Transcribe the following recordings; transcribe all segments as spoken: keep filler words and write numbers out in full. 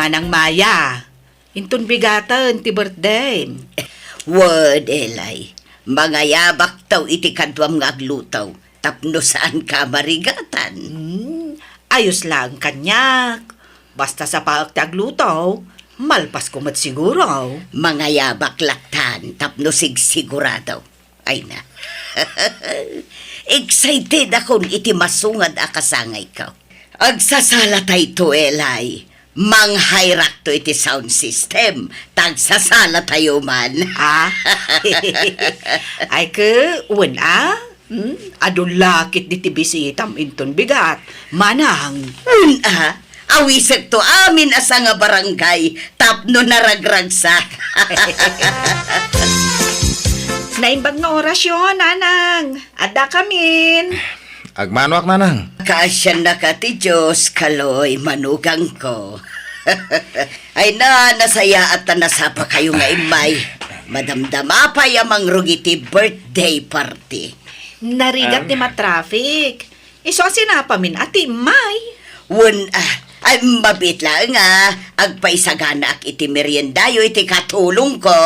Manang Maya, inton bigaten ti birthday. Wen, Eli, mangayabakto iti kaduam nga agluto tapno saanka marigatan. Hmm, ayos laeng kaniak. Basta sapaek ti agluto, malpasko met siguro. Mangayabak lattan tapno sigsigurado. Ay na. Excited akon iti masungad a kasangayko. Agsasalatayto, Eli. Manghayrakto iti sound system. Tagsasalatayo man. Ah? Ay, ke, wen, ah? Hmm? Adu la ketdi ti bisitam inton bigat. Manang. Wen, ah? Awisekto amin a sanga barangay tapno naragragsak. Naimbag nga orasyo, Nanang. Addakamin. Agmanoak, Nanang. Kaasiannaka ti Dios, Kaloy, manugangko. Ay na, nasayaat ta nasapakayo nga immay. Madamdama pay a mangrugi ti birthday party. Narigat ti matraffic. Isu a sinapamin a timmay. Wen, ah, ay, mabiit laeng a agpaisaganaak iti meriendayo iti katulongko.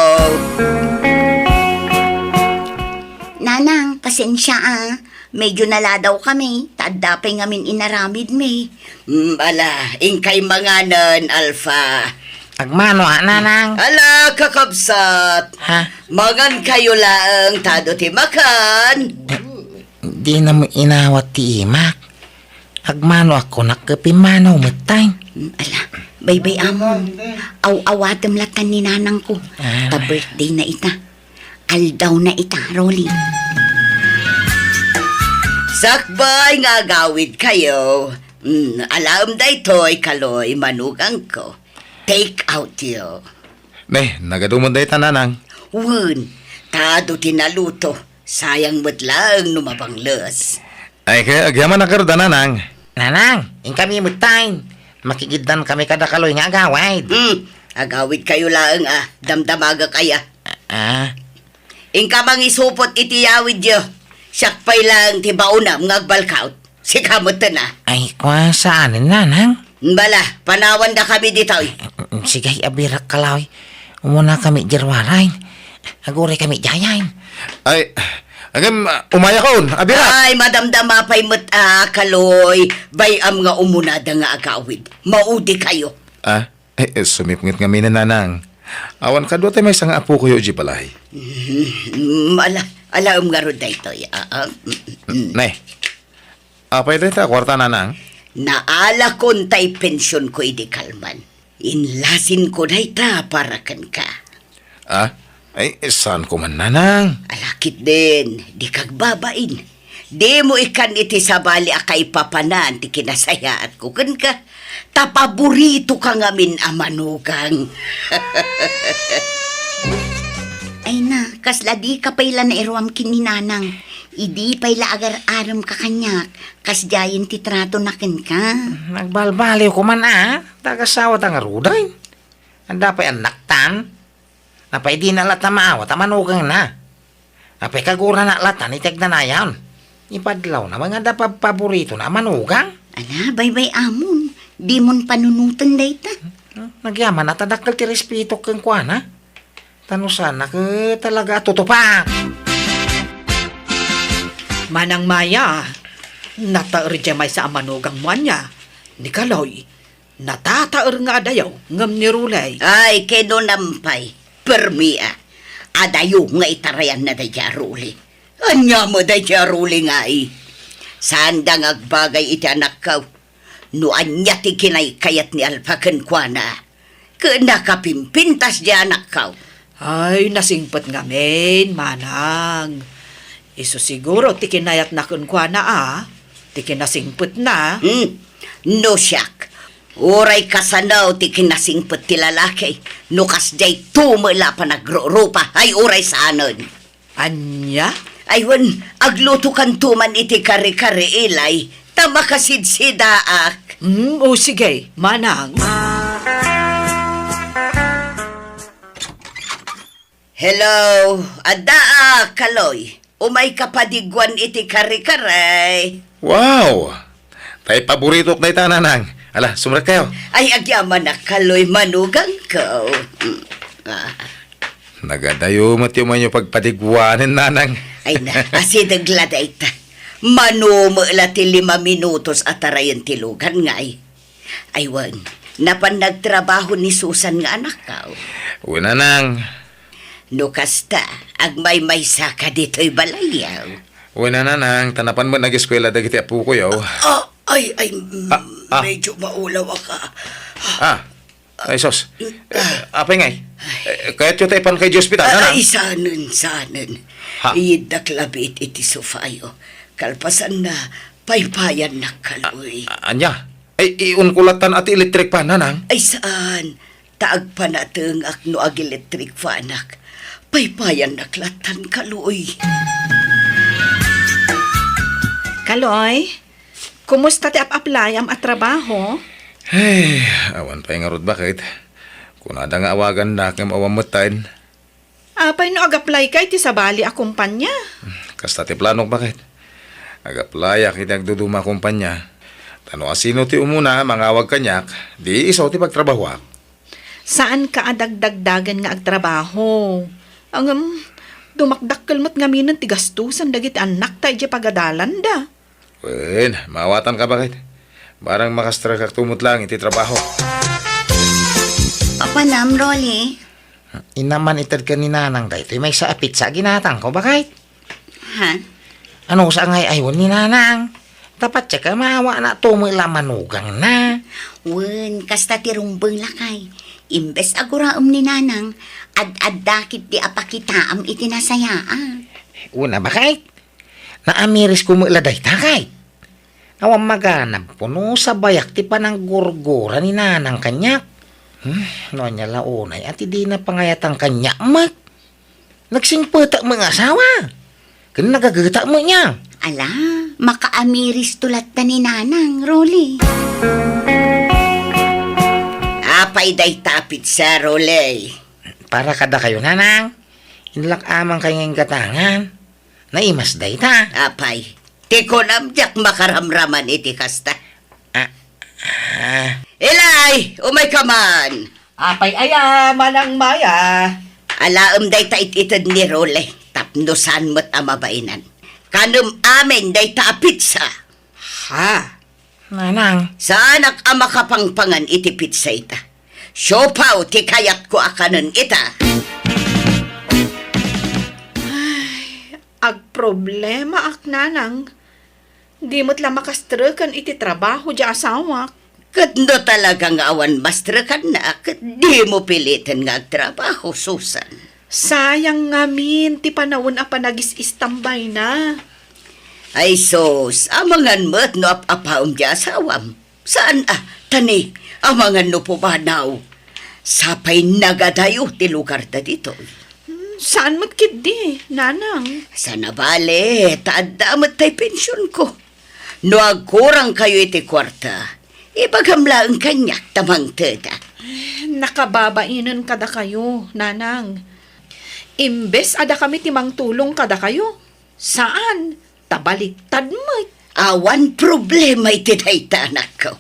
Nanang, pasensia, ah. Medyo naladaw kami, ta adda pay ngamin inaramidmi. Mm, ala, inkay manganen, Alpha. Agmano, ah, Nanang? Ala, kakabsat. Ha? Mangankayo laeng ta adu ti makan. Dinam inawat ti imak. Agmanoak kunak ket pimmanaw metten. Mm, ala, baybay-amon. Aw-awatem lattan ni nanangko. Ah. Ta birthday na ita. Aldaw na ita, Rolly. Sakbay nga agawidkayo. Mm, alaem daytoy, Kaloy, manugangko. Take out yo. Ne, nagadu met dayta, Nanang. Wen, ta adu ti naluto. Sayang met laeng no mabangles. Ay, ke, agyamanak ngarud a, Nanang. Nanang, inkami metten. Makigiddan kami kada Kaloy nga agawid. Hmm, agawidkayo laeng a, damdamagak aya. Ah. Inka mangisupot iti yawidyo. Siak pay laeng ti baonam nga agbalkaut. Sika metten a. Ay, kua, saanen, Nanang? Bala, panawandakami ditoy. Sige, abirak, Kaloy. Umuna kami diay ruarayen. Aguray kami diayen. Ay, agem, umayakon, abirak. Ay, madamdama pay met a, Kaloy. Bay-am nga umunada nga agawid. Maudikayo. Ah, eh, eh, sumipnget ngamin, Nanang. Awan kadua ti maysa nga apokoyo idiay balay. Mm, ala, alaem ngarud daytoy. Ah, ah. Ne. Apay dayta a kuarta, Nanang? Naalakon tay pensionko idi kalman. Inlasinko dayta para kenka. Ah? Ay, saanko man, Nanang. Ala ketdin, dika agbabain. Dimo ikkan iti sabali a kaipapanan ti kinasayaatko kenka. Ta paboritoka ngamin a manugang. Ay na, kasla dika pay la nairuam ken ni Nanang. Idi pay la agar-aremka kaniak, kasdiayen ti tratona kenka. Nagbalbaliwko man a, ta agasawata ngaruden. Adda pay annaktan. Apay dina latta maawat a manugangna? Apay kagurana latta iti agnanayon? Ipadlawna nga adda pabpaboritona a manugang? Ala, baybay-amon. Dimon panunoten dayta. Hmm, nagyaman a ta dakkel ti respetok kenkuana. Ta no saan a ket talaga a tutupak. Manang Maya, nataer diay maysa a manugangmo ania? Ni Kaloy, natataer nga adayo ngem ni Rulay. Ay, kinunam pay, permi a. Adayo nga itarayanna daydiay a Ruli. Ania met daydiay a Ruli ngay? Saanda nga agbagay iti anakko. No ania ti kinaykayat ni Alfa kenkuana, ket nakapimpintas diay anakko. Ay, nasingpet ngamin, manang. Isu siguro ti kinayatna kenkuana a, ti kinasingpetna. Hmm, no siak, uray kasano ti kinasingpet ti lalaki, no kasdiay to met la a panagrurupa, ay uray saanen. Ania? Ay wen, aglutokanto man iti kare-kare, Eli, ta makasidsidaak. Hmm, o sige, manang. Hello, addaak, Kaloy. Umayka padigguan iti kare-kare. Wow! Tay paboritok dayta, Nanang. Ala, sumrekkayo. Ay, agyamanak, Kaloy, manugangko. Mm. Ah. Nagadayo met ti umayyo pagpadiguanen, Nanang. Ay na, asideg la dayta. Mano met la ti lima minutos a tarayen ti lugan ngay. Ay wen, napan nagtrabaho ni Susan nga anakko. Wen, Nanang. No kasta, agmaymaysaka ditoy balayyo. Wen, Nanang, ta napan met nageskuela dagiti appokoyo. Ah, ay, ay, mm, Ah, ah. Medyo maulawaka. Ah, ay, sus. Eh, apay ngay? Eh, kayatyo ta ipanka idiay ospital, Ah, Nanang? Ay, saanen, saanen. Ha? Iyiddak labi iti sofayo. Kalpasanna, paypayannak, Kaloy. Ah, ania? Ay, iunko lattan a ti electric fan, Nanang? Ay, saan? Ta agpanatengak no ag-electric fanak. Paypayannak lattan, Kaloy. Kaloy, kumusta ti ap-aplayam a trabaho? Ay, awan pay ngarud, baket. Kunada nga awagannak ngem awan metten. Apay no ag-apply ka iti sabali a kumpanya? Kasta ti planok, baket. Ag-applyak iti agduduma a kumpanya. Ta no asino ti umuna a mangawag kaniak, di isu ti pagtrabahoak. Saanka a dagdagdagen nga agtrabaho. Ngem, dumakdakkel met ngaminen ti gastusan dagiti annakta idiay pagadalanda. Wen, maawatanka, baket. Barang makastrekakto met laeng iti trabaho. Apanam, Rolly? Inna man ited ken ni Nanang daytoy maysa a pizza a ginatangko, baket. Ha? Ano sa ngay aywan ni Nanang? Dapat siya ka maawana to met la manugangna. Wen, kasta ti rumbeng lakay. Imbes a guraem ni Nanang, ad-adda ketdi a pakitaam iti nasayaat. Una, baket. Naamirisko met la dayta, kay. Awan maganabko no sabayak ti pananggurgura ni Nanang kaniak. Hmm, no ania la unay a ti dina pangayatan kaniak met. Nagsingpetak met nga asawa. Ken nagagetak met nia. Ala, makaamiristo latta ni Nanang, Rolly. Apay dayta a pizza, Rolly? Para kadakayo, Nanang. Inlak-aman kay nga inggatangan. Naimas dayta. Apay, ti kunam diak makaramraman iti kasta. Ah, ah. Ilay, umayka man. Apay aya, Manang Maya? Alaem dayta it-ited ni Rolly, tapno saan met a mabainan. Kanem amin dayta a pizza. Ha? Nanang. Saanak a makapangpangan iti pizza ita. Siopaw ti kayatko a kanen ita. Ay, agproblemaak, Nanang. Di met la makastreken iti trabaho diay asawak. Ket no talaga nga awan mastrekanna, ket dimo piliten nga agtrabaho, Susan. Sayang ngamin ti panawen a panagis-istambayna. Ay sus, amangan met no ap-apaem ti asawam. Saan a, tani, amangan no pumanaw. Sapay nagadayo ti lugarda ditoy. Hmm, saan met ketdi, Nanang? Sana bale, ta adda met tay pensionko. No agkurangkayo iti kuarta, ibagam laeng kaniak ta mangteda. Eh, nakababainen kadakayo, Nanang. Imbes a dakami ti mangtulong kadakayo, saan, ta baliktad met. Awan problema iti dayta, anakko.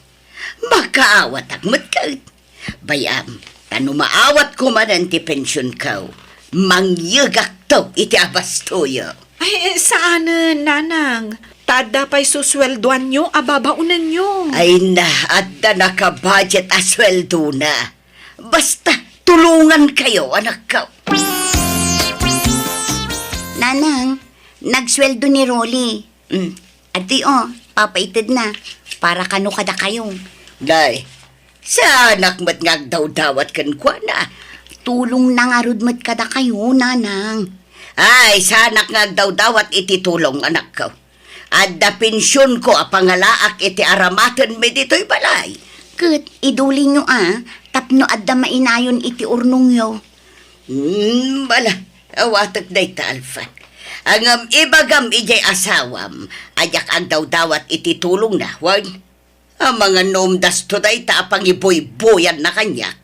Makaawatak met ket. Bay-am, ta no maawatko manen ti pensionko, mangyegakto iti abastoyo. Ay, eh, saanen, Nanang. Ta adda pay susueldoanyo a babaonenyo. Ay na, adda nakabudget a sueldona. Basta, tulongankayo, anakko. Nanang, nagsueldo ni Rolly. Mm. Adtoy, o, papaited na. Para kano kadakayo. Day, saanak met nga agdawdawat kenkuana. Tulongna ngarud met kadakayo, Nanang. Ay, saanak nga agdawdawat iti tulong, anakko. Adda pensionko a pangalaak iti aramatenmi ditoy balay. Ket idulinyo a, tapno adda mainayon iti urnongyo. Hmm, bala, awatek dayta, Alfa. Ngem ibagam idiay asawam a diak agdawdawat iti tulongna, wen? Amangan no umdasto dayta a pangibuybuyanna kaniak.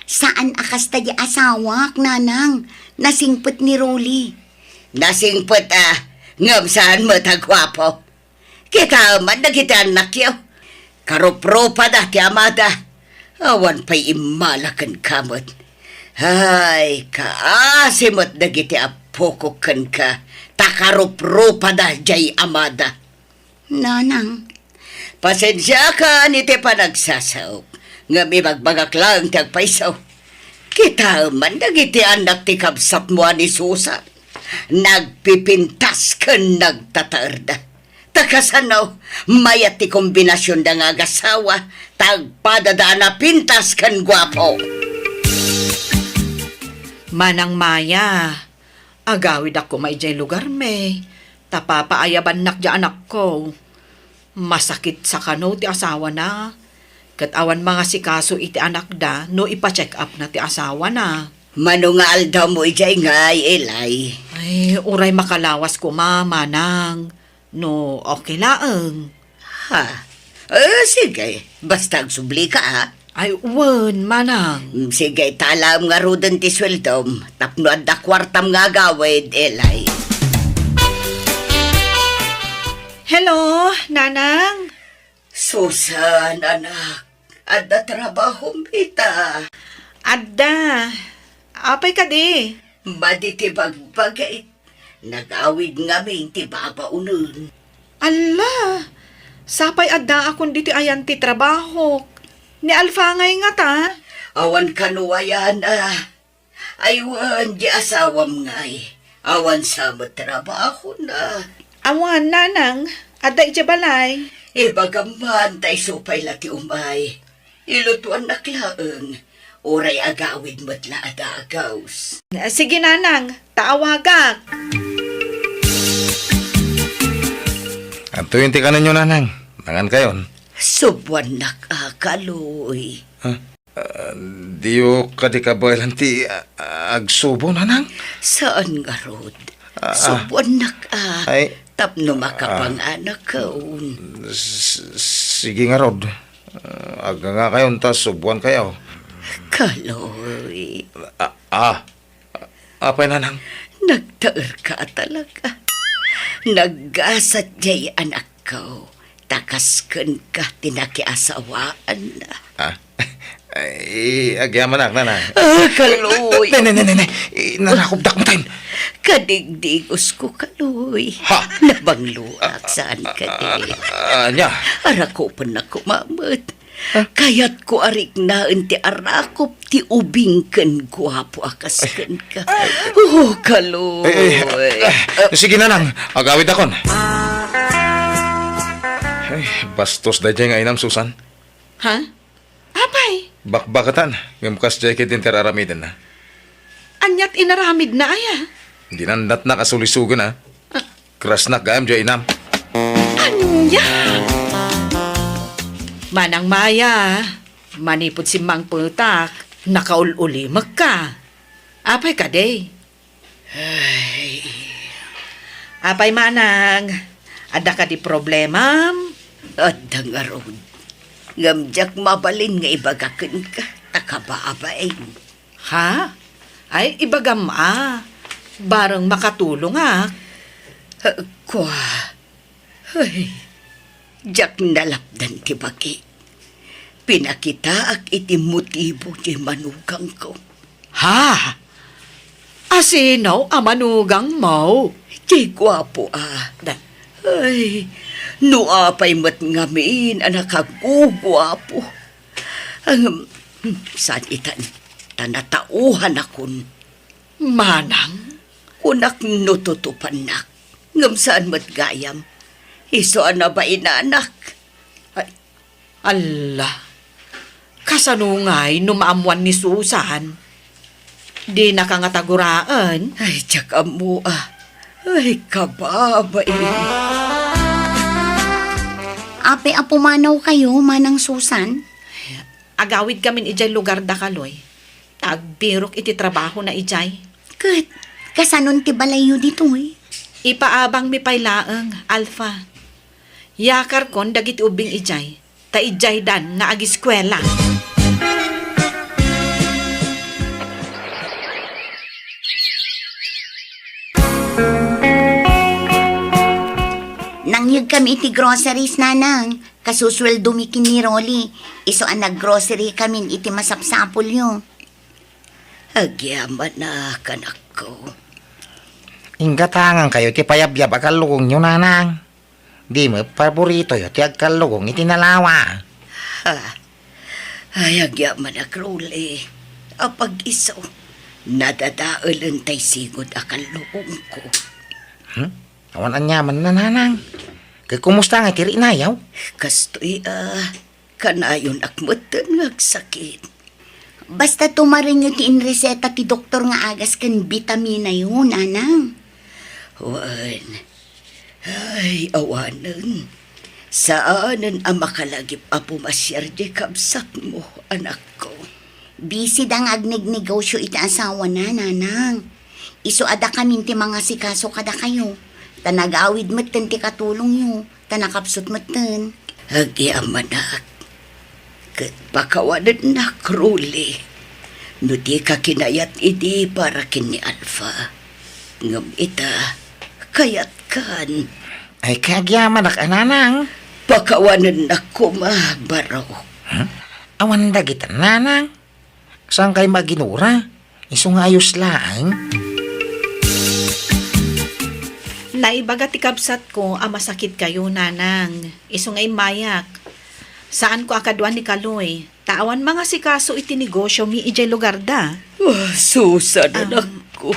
Saan a kasta di asawak, Nanang. Nasingpet ni Rolly. Nasingpet a, ngem saan met a guapo. Kitaem man dagiti annakyo. Karupropada ti amada. Awan pay immala kenka met. Ay, kaasi met dagiti appokok kenka, ta karupropada jay amada. Nanang. Pasensiakan iti panagsasaok, ngem ibagbagak laeng ti agpayso. Kitaem man dagiti annak ti kabsatmo a ni Susan. Nagpipintas ken nagtataerda. Ta kasano, mayat ti kombinasionda nga agasawa, ta agpadada a napintas ken guapo. Manang Maya, agawidak koma idiay lugarmi, ta papaayabannakdiay anakko. Masakit sa kano ti asawana, ket awan mangasikaso iti anakda no ipa-check-upna ti asawana. Mano nga aldawmo idiay ngay, Eli? Ay, uray makalawas koma, manang. No okay laeng. Ha? Eh, sige. Basta agsublika, ha? Ay, wen, manang. Mm, sige, talaem ngaruden ti sueldom. Tapno adda kuartam nga agawid, Eli. Hello, nanang? Susan, anak. Adda trabahom ita? Adda. Apay kadi? Madi ti bagbagik. Nagawid ngamin ti babaonen. Alla! Sapay addaakon ditoy ayan ti trabahok. Ni Alfa ngay ngata? Awan kano ayan a. Ay wen, di asawam ngay. Awan sa met trabahona. Awan, nanang. Adda idiay balay. Ibagam man, ta isu pay la ti umay. Ilutuannak laeng. Uray agawid met la a dagus. Sige, nanang. Ta awagak. Adtoyen ti kanenyo, nanang. Mangankayon. Subuannak a, Kaloy. Ha? Ah, diyo kadi kabaelan ti, ah, agsubo, nanang? Saan ngarud. Ah, ah. Subuannak a. Ay. Tapno, ah, makapanganakon. S-, sige ngarud. Ah, agngangakayon ta subuankayo. Kaloy. Ah, ah. Apay, nanang? Nagtaerka talaga. Naggasat jay anakko. Ta kas kenka ti nakiasawaanna. Ah? Ay, agyamanak, nanang. Ah, Kaloy. Ne, ne, ne, ne, ne. Inarakobdak met. Kadigdigosko, Kaloy. Ha? Nabangloak, saan kadi? Ah, ah, ania? Arakopennak koma met. Ah? Kayatko a riknaen ti arakop ti ubing ken guapo a kas kenka. Oh, Kaloy. Ay, ay, ah, sige, nanang. Agawidakon. Ay, bastos daydiay nga inam, Susan. Ha? Apay? Bakbaketan, ngem kasdiay ketdi ti ar-aramidenna. Aniat inaramidna aya? Dinannatnak a sulisogen, a. Ah. Krasnak gayam diay inam. Ania? Manang Maya, manipud simmangpetak, nakaul-ulimekka. Apay kadi? Ay. Apay, manang, adda kadi problemam? Adda ngarud. Ngem diak mabalin nga ibaga kenka, ta kababain. Ha? Ay, ibagam a. Bareng makatulongak. Eh, kua. Ay, diak nalapdan ti bagi. Pinakitaak iti motibo ti manugangko. Ha? Asino a manugangmo? Ti guapo a. Da- Ay, no apay met ngamin a nakaguguapo. Ang, saan itan, ta natauhanakon. Manang? Kunak no tutupannak. Ngem saan met gayam. Isu a nabainanak. Ay, alla. Kasano ngay no maammuan ni Susan? Dinaka ngata guraen? Ay, diak ammo a. Ay, kababain. Apay a pumanawkayo, Manang Susan? Agawidkamin idiay lugarda, Kaloy. Ta agbirok iti trabahona idiay. Ket, kasanon ti balayyo ditoy? Ipaabangmi pay laeng, Alfa. Yakarkon dagiti ubbing idiay, ta idiaydan nga agiskuela. Nangyegkami iti groceries, Nanang. Kasusueldomi ken ni Rolly, isu a naggrocery kamin iti masapsapulyo. Agyamanak, anakko. Inggatangankayo ti payabyab a kallugongyo, nanang. Di met paboritoyo ti agkallugong iti nalawa. Ha? Ay, agyamanak, Rolly. Apag-isu, nadadaelen tay sigud a kallugongko. Hmm? Awan aniamanna, nanang. Ket kumusta ngay ti rinayaw? Kastoy, ah, kanayonak metten nga agsakit. Basta tumarenyo ti inreseta ti doktor nga agas ken bitaminayo, nanang. Wen, ay, awanen. Saanen a makalagip a pumasiar diay kabsatmo, anakko. Busy da nga agnegnegosyo iti asawana, nanang. Isu a dakamin ti mangasikaso kadakayo, ta nagawid metten ti katulongyo, ta nakapsut metten. Agyamanak, ket pakawanennak, Rolly, no dika kinayat idi para ken ni Alpha. Ngem ita, kayatkan. Ay, kagyamanak a, nanang. Pakawanennak koma, barok. Hmm? Awan dagita, nanang. Saan kay maginura? Isu nga ayos laeng. Naibaga ti kabsatko a masakitkayo, nanang. Isu nga immayak. Saanko a kadua ni Kaloy, ta awan mangasikaso iti negosyomi idiay lugarda. Ah, Susan, Am, anakko.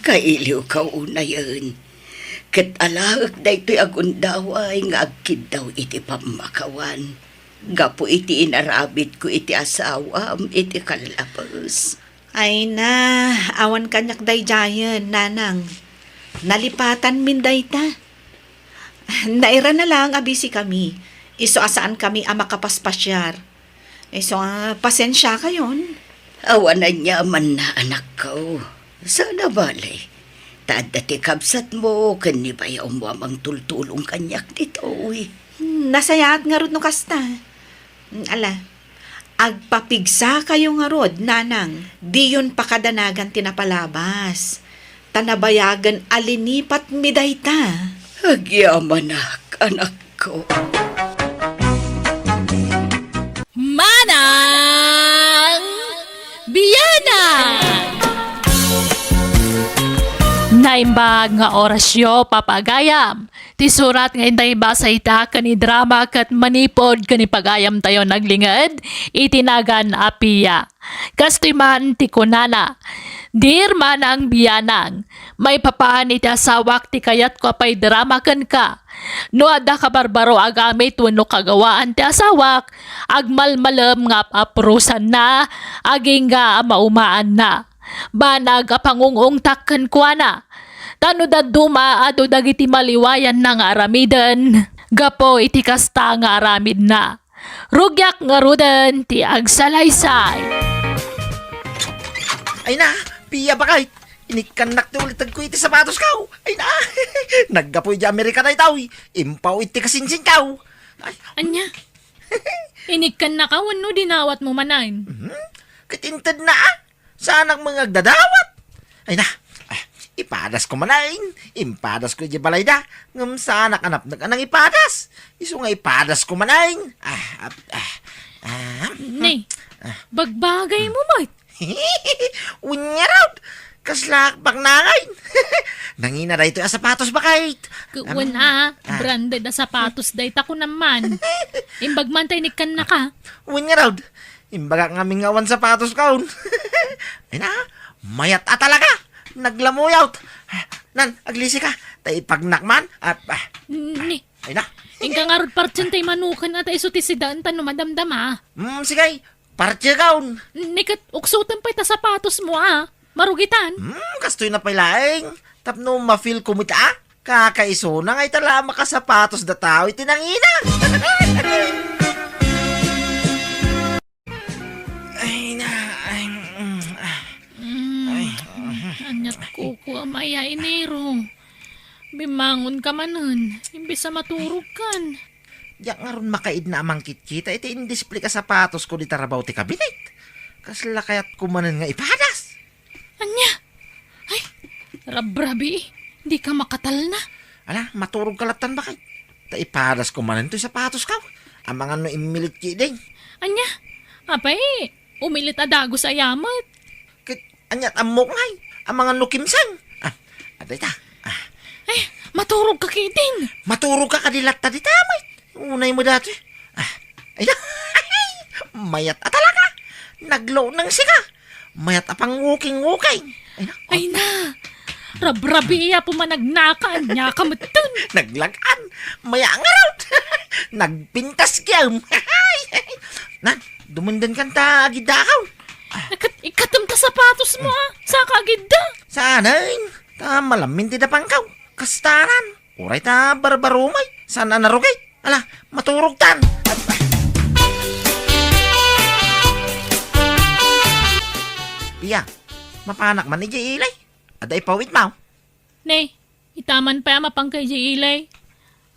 Kailiwka unayen. Ket alaek daytoy a gundaway nga agkiddaw iti pammakawan. Gapu iti inaramidko iti asawam iti kallabes. Ay na, awan kaniak daydiayen, nanang. Nalipatanmin dayta. Nairana laeng a busy kami. Isu a saan kami a makapaspasiar. Isu a pasensiakayon. Awan aniamanna, anakko. Saan a bale. Ta adda ti kabsatmo ken ni bayawmo a mangtultulong kaniak ditoy. Hmm, nasayaat ngarud no kasta. Hmm, ala, agpapigsakayo ngarud, nanang, diyon pakadanagan ti napalabas. Ta nabayagen a linipatmi dayta. Agyamanak, anakko. Manang Biana! Naimbag nga orasyo, papagayam. Ti surat nga intay basa ita ken idrama ket manipud ken ipagayamtayo naglinged iti nagan a Pia. Kastoy man ti kunana, Dear Manang Bianang, maipapan iti asawak ti kayatko a paidrama kenka. No adda kabarbaro a gamit wenno kagawaan ti asawak, agmalmalem nga ap-aprosanna, agingga a maumaanna. Banag a pangung-ungtak kenkuana. Ta no dadduma, adu dagiti maliwayanna nga aramiden gapu iti kasta nga aramidna. Rugiak ngaruden ti agsalaysay. Ay na, Pia, bakay. Inikkannak ti ulitegko iti sapatosko. Ay na, naggapu idiay Amerika daytoy. Impaw iti kasinsinko. Ay. Ania? Inikkannaka wenno dinawatmo manen? Mhm. Ket intedna, a? Saanak met nga agdadawat. Ay na, ah, ipadasko manen. Impadasko idiay balayda. Ngem saanak a napnek a nangipadas. Isu nga ipadasko manen. Ah, ah, ah, ah. Ni, ah, bagbagaymo met. Wen ngarud, kaslaak baknangen. Nangina daytoy a sapatos, bakay. Wen a, ah, branded a sapatos dayta, kunam man. Imbag man ta inikkannaka. Wen ngarud, imbagak ngamin nga awan sapatoskon. Ay na, mayat a talaga. Naglamuyot. Nan, aglisika. Ta ipagnak man. Ah, ah. Ni. Ay na. Inka ngarud partsien tay manuken a ta isu ti sidaan ta no madamdama. Hmm, sige. Partsien. Ni ket uksoten pay ta sapatosmo a. Marugitan. Hmm, kastoy na pay laeng. Tapno ma-feel ko met a. Kakaisuna nga ita la a makasapatos dataw iti nangina. Ay na, ay, mm, ah. Mm, ay. Aniat kuko a maya inero. Bimangon ka manen, imbes a maturog kan. Diak ngarud makaidna a mangkitkita iti indisplay a sapatos ko di tarabaw ti kabinet. Kasla kayat ko manen nga ipadas. Ania? Ay, rabrabi, di ka makatalna. Ala, maturog ka lattan, bakay. Ta ipadasko manen toy sapatosko. Amangan no immilit ketdin. Ania? Apay, umilit a dagus aya met. Ket aniat ammok ngay? Amangan no kimseng. Ah, adda ita. Ah. Eh, maturogka ketdin. Maturogka kadi latta dita met. Unay met datoy. Ah, ay, mayat a talaga. Naglawnang sika. Mayat a pangngukingngukeng. Ay, na. Ay na. Rabrabii a pumanagnaka, ania ka metten. Naglag-an. Maya ngarud. Nagpintas kiyam. Nan, dumenden kanta agidakaw. Nakat-, ikatem ta sapatos mo, ah. Saka agidda. Saanen. Ta malamin ti dapangkaw. Kastanan. Uray ta barbarumay. Saan a narugit? Ala, maturogtan. Pia, mapanak man idiay ilay? Adda ipawit maw? Ne, ita man pay a mapanka idiay ilay.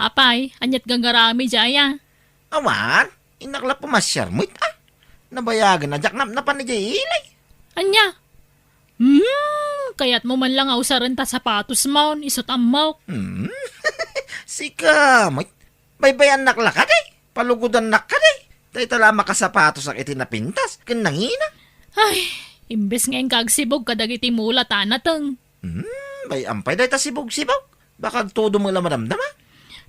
Apay, aniat gagarami idiay aya? Awan, innak la pumasiar met, ah. Nabayagen a diak napnapan idiay ilay. Ania? Hmm, kayatmo man la nga usaren ta sapatos maon, isut' ammok. Hmm? Sika met, baybayannak la kadi? Palugodannak kadi? Dayta la a makasapatosak iti napintas ken nangina. Ay, imbes nga inka agsibog kadagiti mula ta nateng. Hmm, bay-am pay dayta sibog-sibog. Baka agtudom la madamdama.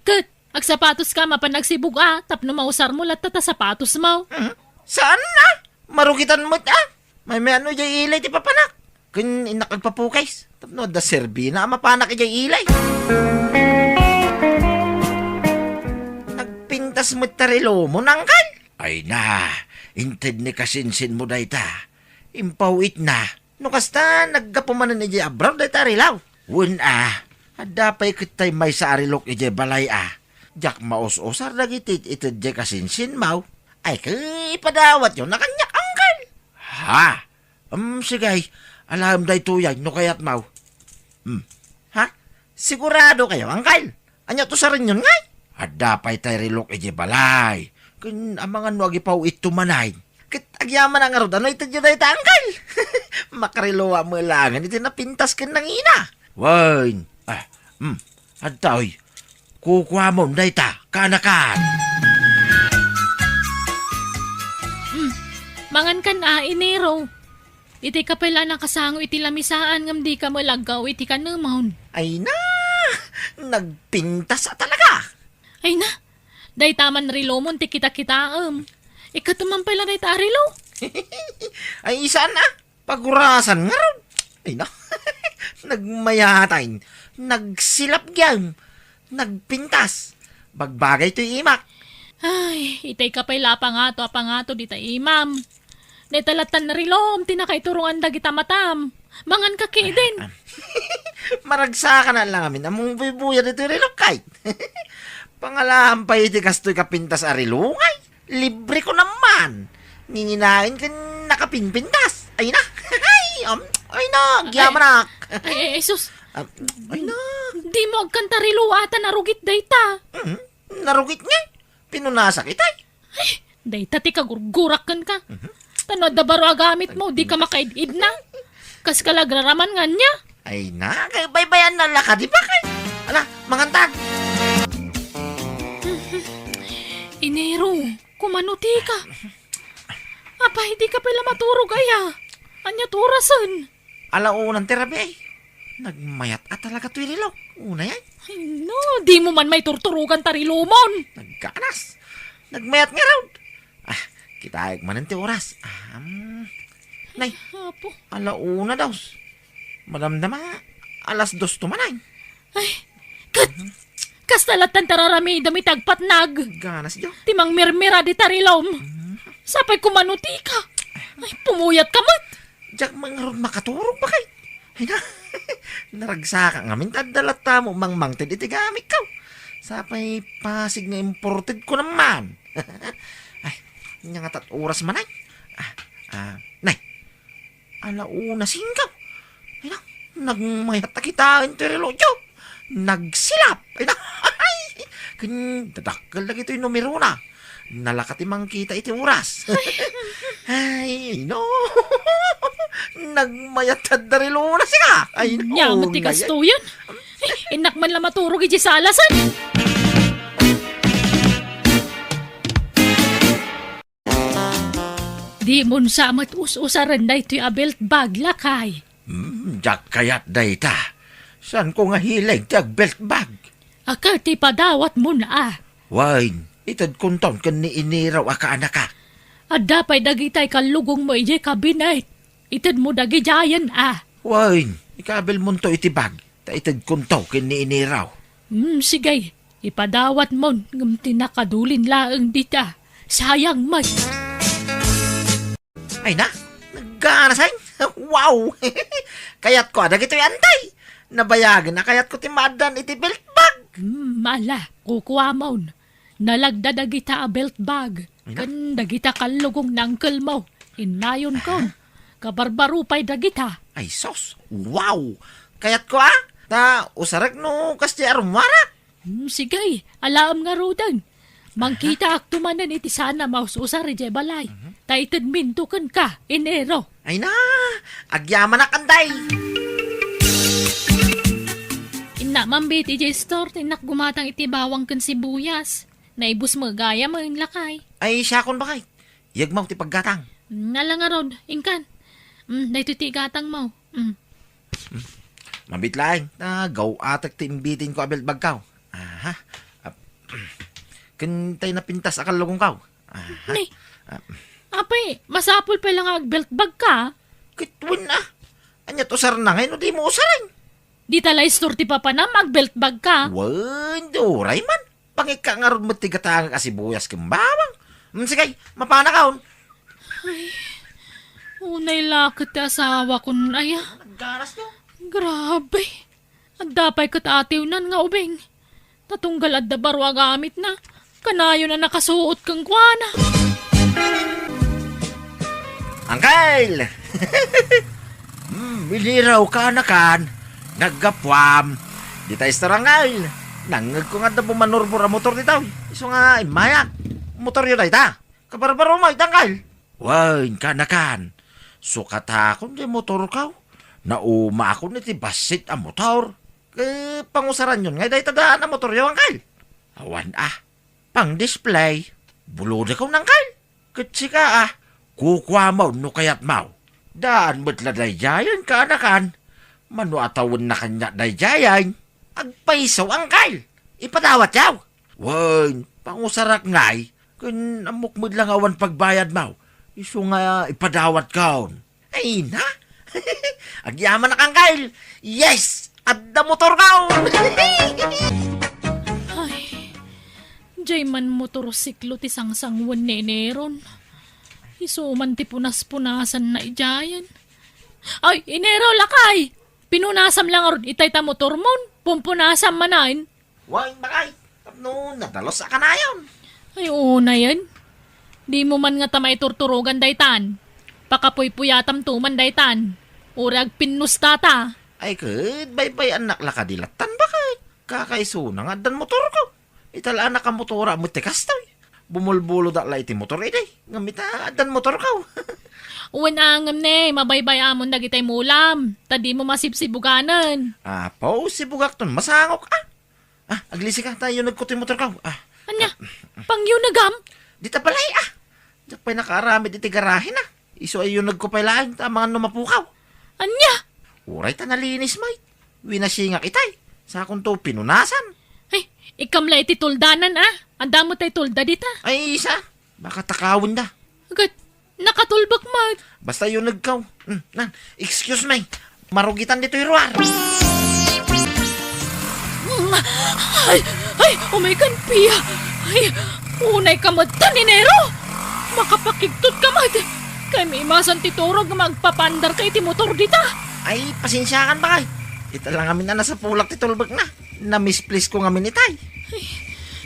Ket, agsapatoska mapan agsibog a, tapno mausarmo latta ta sapatosmo. Hmm, saan a? Marugitan met a. Maymayatno idiay ilay ti papanak. Ken innak agpapukis. Tapno adda serbina a mapanak idiay ilay. Nagpintas met ta relomon, angkel. Ay na, inted ni kasinsinmo dayta. Impaw-itna. No kasta, naggapu manen idiay abroad dayta a relo. Wen a, adda pay ket tay maysa a relok idiay balay a. Diak maus-usar dagiti ited idiay kasinsinmo. Ay, ket ipadawatyo na kaniak, angkel. Ha? Em, sige, alaem daytoy ay no kayatmo. Hmm. Ha? Sigurado kayo, angkel? Ania to sarenyon ngay? Adda pay tay relok idiay balay. Ken amangan no agipaw-itto manen. Ket agyamanak ngarud a no itedyo dayta, angkel. Makareloak met laengen iti napintas ken nangina. Wen. Ah, hmm. Adtoy. Kukuamon dayta, kaanakan. Hmm. Mangankan a, Enero. Itay ka pay la nakasango iti lamisaan ngem dika met aggaw iti kanemon. Ay na! Nagpintas a talaga! Ay na! Dayta man relomon ti kitakitaem. Ikatem man pay la dayta a relo. Ay, saan a? Pagurasan ngarud. Ay na! Nagmayatay. Nagsilap gayam. Nagpintas. Bagbagay toy imak. Ay, itay ka pay la a pangato a pangato dita imam. Dayta lattan relom ti nakaiturungan dagita matam. Mangan ka ketdin. Ah, ah. Maragsakan a la ngamin ammom buybuya ditoy relok kay. Pangalaam pay iti kastoy kapintas a relo ngay. Libre ko naman. Nginginaen ken nakapinpintas. Ay na. Ay, um, ay na, agyamanak. Ay, ay, ay, sus. Ah, ay na. Dimo agkanta relo a ta narugit dayta. Mhm. Narugit nga. Pinunasak itay. Ay, dayta ti kagurgurak kenka. Mhm. Ta no adda baro a gamitmo, dika makaid-idna. Kaska la agraraman nga ania? Ay na, kay baybayan na la kadi ba kay? Ala, mangantag. Enero, kumano tika? Apay, dika pay la maturog aya? Aniat orasen? Ala unan ti rabii ay. Nagmayat a talaga toy relok. Unay ay. Ay, no, dimo man maiturturogan ta relomon. Nagkanas. Nagmayat ngarud. Ah, kitaek manen ti oras. Ah, um, nay, Apo. Ala una daw. Madamdama, alas dos to man ay. Ay, ket, kasta lattan ti raramidem iti agpatnag. Ganas, jo. Ti mangmirmira dita relom. Mhm. Sapay kumano tika. Ay, pumuyat ka met. Diak man ngarud makaturog, bakay. Ay na, naragsakak ngamin ta adda latta mo mangmangted iti gamikko. Sapay pasig nga imported ko naman. Ay, ania nga tat oras man ay? Ah, ah, nay. Ala una singko. Ay na, nagmayat a kitaen ti relokyo. Nagsilap. Ay na, ken dadakkel dagitoy numerona. Nalaka ti mangkita iti oras. Ay, no. Nagmayat adda relona sika. Ay, no. Ania met ti kastoyen? Ay, innak man la maturog iti salasan. Dimon sa met us-usaren daytoy a belt bag, lakay. Hmm, diak kayat dayta. Saanko nga hilig ti agbelt bag. A ket ipadawatmon a. Wen, itedkonton ken ni Iniraw a kaanakak. Adda pay dagitay kallugongmo idiay kabinet. Itedmo dagidiayen a. Wen, ikabilmonto iti bag, ta itedkonto ken ni Iniraw. Hmm, sige. Ipadawatmon, ngem ti nakadulin laeng dita. Sayang met. Ay na, nagganasay. Wow! Kayatko a dagitoy, antay. Nabayagen a kayatko ti maaddan iti belt bag. Hmm, ala, kukuamon. Nalagda dagita a belt bag. Ay na. Ken dagita kallugong ni uncle mo. Innayonkon. Kabarbaro pay dagita. Ay sus, wow! Kayatko a. Ta usarek no kasdi a rummuarak. Hmm, sige, alaem ngaruden. Mangkitaakto manen iti saan a maus-usar idiay balay. Ta itedminto kenka, Enero. Ay na, agyamanak, antay. Innak man iti store, innak gumatang iti bawang ken sibuyas. Naibus met gayam, lakay. Ay, siakon, bakay. Yegmaw ti paggatang. Hmm, ala ngarud, inkan. Hmm, daytoy ti igatangmo. Hmm. Mabit laeng, ta gaw-atek ti imbitinko a belt bagkaw. Aha. Ap-, ken tay napintas a kallugongkaw. Aha. Ni, Ah, apay, masapul pay la nga agbelt bagka? Ket wen a. Ania't usarna ngay no dimo usaren? Dita la istor ti papanam, agbelt bagka? Wen, di uray man. Pangikka ngarud met ti gatangek a sibuyas ken bawang. Mm, sige, mapanakon. Ay, unay la ket ti asawakon aya. Nagganas no? Grabe. Adda pay ket atiwnan nga ubing. Ta tunggal adda baro a gamitna, kanayon a nakasuot kenkuana. Angkel! Hmm, Iniraw, kaanakan. Naggapuam. Dita istor, Angkel. Nangngegko nga adda bumanurbor a motor ditoy. Isu nga immayak. Motoryo dayta. Kabarbaro mo, Angkel. Wen, kaanakan. Sukatakon ti motorko. Naumaakon iti bassit a motor. Ket pangusaranyon ngay dayta daan a motoryo, Angkel? Awan a. Pang-display. Bulodakon, Angkel. Ket sika a. Kukuamon no kayatmo. Daan met la daydiayen, kaanakan. Mano a tawenna kaniak daydiayen. Agpayso, Angkel. Ipadawatyo. Wen, pangusarak ngay, ken ammok met la nga awan pagbayadmo. Isu nga ipadawatkon. Ay na? Agyamanak, Angkel. Yes! Adda motorko! Ay, jay man motorsiklo ti sangsangoen ni Eneron. Isu man ti punas-punasanna idiayen. Ay, Enero, lakay! Pinunasam la ngarud itay ta motormon. Pumpunasam manen. Wen, bakay, tapno nadalus a kanayon. Ay, unayen. Dimo man ngata maiturturogan daytan. Pakapuypuyatamto man daytan. Uray agpinnusta ta. Ay, ket baybay-annak la kadi lattan, bakay. Kakaisuna nga addan motorko. Ita la a nakamotora met ti kastoy. Bumulbulodak la iti motor idi. Ngem ita addan motorko. Wen a ngem ne, mabaybay-amon dagitay mulam. Ta dimo masibsibuganen. Apo, sibugakton masangok, a. Ah, aglisika, ta iyunegko ti motorko. Ah. Ania? Pangyunegam? Dita balay, ah. Diak pay nakaaramid iti garahe na. Isu a iyunegko pay laeng, ta amangan no mapukaw. Ania? Uray ta nalinis, mait. Winasingak itay. Sakonto pinunasan. Ay, ikam la iti tuldanan, ah. Adda met tay tulda dita. Ay, isa. Baka takawenda. Agad, nakatulbek met. Basta iyunegko. Hmm, na, excuse me. Marugitan ditoy ruar. Mm, ay, ay, oh my God, Pia. Ay, unay ka met tan, Enero. Makapakigtot ka met. Kay maimasan ti turog nga agpapaandar ka iti motor dita. Ay, pasensiakan, bakay. Ita la ngamin a nasapulak ti tulbekna. Namisplisko ngamin itay. Ay,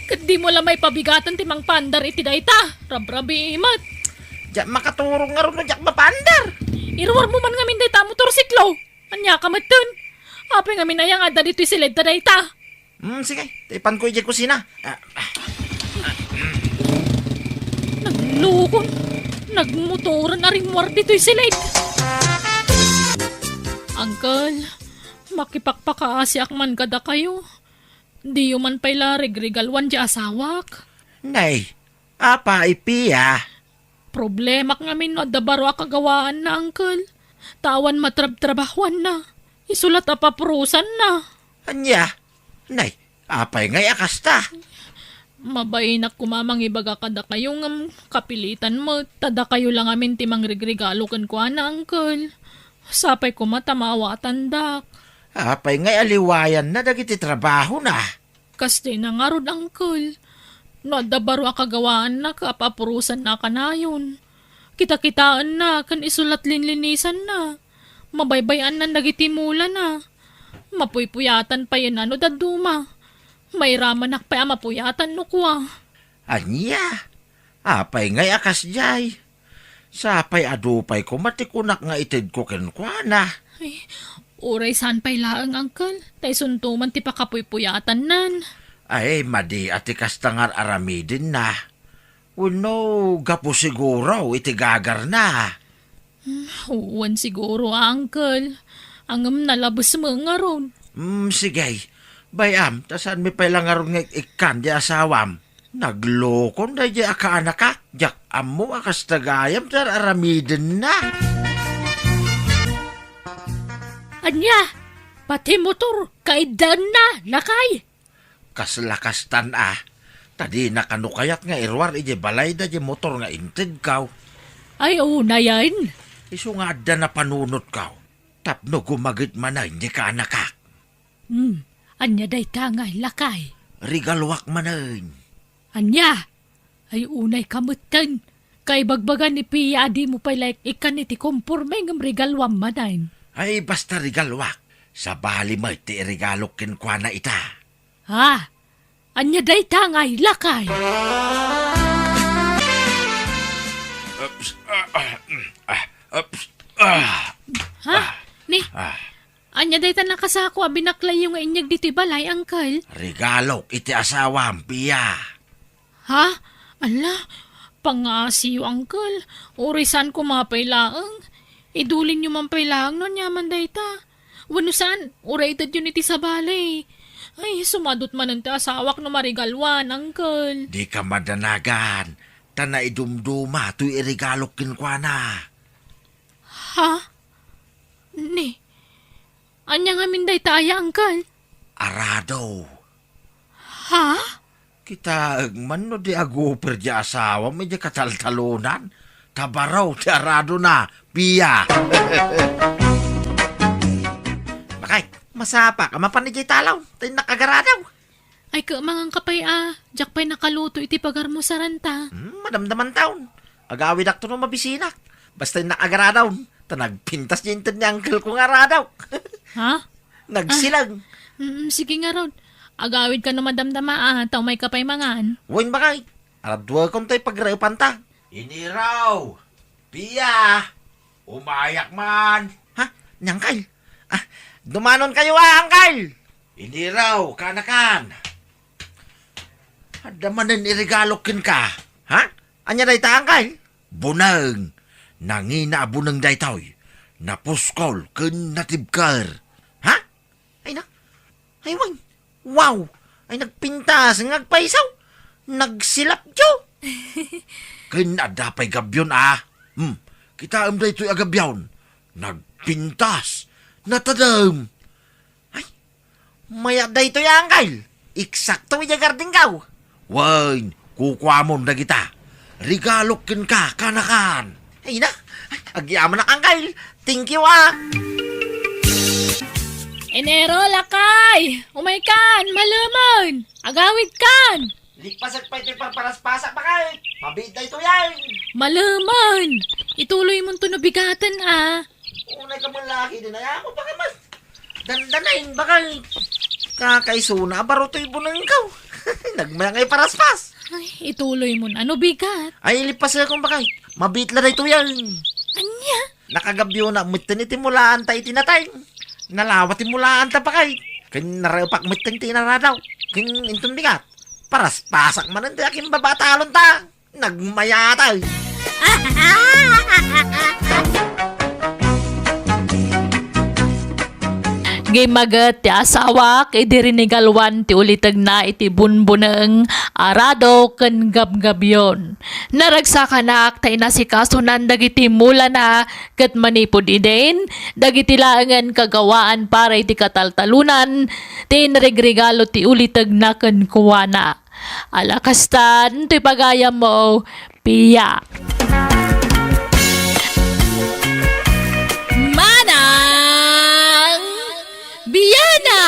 ket dimo la maipabigatan ti mangpaandar iti dayta. Rabrabii met. Diak makaturog ngarud no diak mapaandar. Iruarmo man ngamin dayta a motorsiklo. Ania ka metten? Apay ngamin aya nga adda ditoy siled ta dayta? Hmm, sige. Ta ipanko idiay kusina. Ah, ah. Naglukon. Nagmotoren a rimmuar ditoy siled. Uncle, makipakpakaasiak man kadakayo. Diyo man pay la regregaluan ti asawak. Nay, apay, Pia? Problemak ngamin no adda baro a kagawaanna, Uncle. Ta awan matrabtrabahuanna. Isu la't apapurosanna. Ania? Nay, apay ngay a kasta? Mabainak koma mangibaga kadakayo ngem kapilitan met ta dakayo la ngamin ti mangrigregalo kenkuana, Uncle. Sapay koma ta maawatandak. Apay ngay a liwayanna dagiti trabahona? Kas dayta ngarud, Uncle. No adda baro a kagawaanna ket apapurosanna kanayon. Kitakitaenna ken isu la't linlinisanna. Mabaybay-annan dagiti mulana. Mapuypuyatan pay no dadduma. Mairamanak pay a mapuyatan no kua. Ania? Apay ngay a kasdiay? Sapay adu pay koma ti kunak nga itedko kenkuana. Ay, uray saan pay laeng, Uncle. Ta isunto man ti pakapuypuyatannan. Ay, madi a ti kasta nga ar-aramidenna. Wenno gapu siguro iti gagarna? Hmm, wen siguro, Uncle. Ngem nalabes met ngarud. Hmm, sige. Bay-am, ta saanmi pay la ngarud nga ik-ikkan di asawam. Naglokon daydiay a kaanakak. Diak ammo a kasta gayam ti ar-aramidenna. Ania? Pati motor, kaiddaenna, lakay? Kasla kastan a. Ta dina kano kayat nga iruar idiay balayda diay motor nga intedkaw. Ay, unayen. Isu nga adda napanunotkaw. Tapno gumaget manen diay kaanakak. Hmm, ania dayta nga lakay? Regaluak manen. Ania? Ay, unay ka metten. Kaibagbaga ni Pia a dimo pay la ikkan iti komporme ngem regaluam manen. Ay, basta regaluak. Sabali met ti iregalok kenkuana ita. Ha? Ania dayta nga lakay? Ups, ah, ah, mm, ah, ups, ah, Ha? ah, Ni, ah. Ania dayta nakasako a binaklayyo nga inyeg ditoy balay, Uncle? Regalok iti asawam, Pia. Ha? Ala, pangngasiyo, Uncle. Uray saan koma pay laeng. Idulinyo man pay laeng no aniaman dayta. Wenno saan, uray itedyon iti sabali. Ay, sumadot manen ti asawak no marigaluan, Uncle. Dika madanagan, ta naidumduma toy iregalok kenkuana. Ha? Ni, ania ngamin dayta aya, Uncle? Arado. Ha? Kitaek man no di aguper di asawam idiay kataltalonan. Ta baro ti aradona, Pia. Bakay, masapak a mapan idiay talaw. Ta innak agaradaw. Ay, ket mangan ka pay a, diak pay nakaluto iti pagarmusaranta. Hmm, madamdamantaon. Agawidakto no mabisinak. Basta innak agaradaw. Ta nagpintas di inted ni uncle ko nga aradaw. Ha? Nagsilag. Ah, mm, sige ngarud. Agawidka no madamdama a, ta umay ka pay mangan. Wen, bakay. Araduekon tay pagraepanta. Iniraw! Pia! Umayak man! Ha? Ni Uncle? Ah, dumanon kayo, ah, Uncle! Iniraw, kanakan! Adda manen iregalok kenka, ha? Ania dayta, Uncle? Buneng! Nangina a buneng daytoy. Napuskol ken natibker. Ha? Ay na. Ay, wen. Wow! Ay, nagpintas nga agpayso. Nagsilapyo. Ken adda pay gabbion, ah. Hmm. Kitaem daytoy a gabbion. Nagpintas. Natadem. Ay, mayat daytoy, Uncle. Eksakto idiay gardingko. Wen, kukuamon dagita. Regalok kenka, kanakan. Ay na, agyamanak, Uncle. Thank you, ah. Enero, lakay! Umaykan, malemen! Agawidkan! Lipasek pay ti parparaspasak, bakay. Mabiit daytoy, ay. Malemen! Ituloy mo to no bigaten, ah. Unay ka man laki, dinaya ko pa ka man. Dandanain, bakay. Kakaisuna, baro toy bunengko. Nagmaya nga iparaspas. Ay, ituloy mo na. Ano bigat? Ay, ilipas ka kung bakay. Mabitla na ito yan. Anya? Nakagabyo na, mutten iti mulaan ta iti natay. Nalawa ti mulaan ta bakay. Ken narepak mutten ti inaradaw. Ken inton bigat. Paraspasak manen ti akin babatalon ta. Nagmayatay. Gimmaget ti asawak idi rinigaluan ti ulitegna iti bunbuneng, arado ken gabgabion. Naragsakanak ta inasikasonan dagiti mulana ket manipud idin, dagiti laengen kagawaan para iti kataltalonan ti inrigregalo ti ulitegna kenkuana. Ala kastan toy pagayammo, Pia. Manang Biana!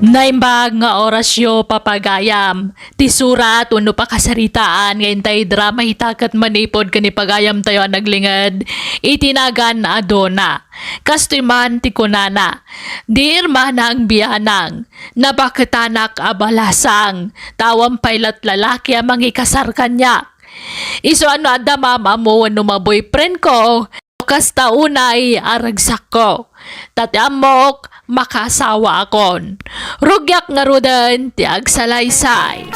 Naimbag nga orasyo, papagayam. Ti surat wenno pakasaritaan nga intay drama ita ket manipud ken ni pagayamtayo a naglinged iti nagan a Dona. Kastoy man ti kunana, "Dear Manang Bianang, napaketanak a balasang, ta awan pay lat lalaki a mangikasar kaniak. Isu a no adda maam-ammo wenno ma-boyfriend ko, kasta unay a ragsakko. Ta ti ammok, makaasawaakon. Rugiak ngaruden ti agsalaysay."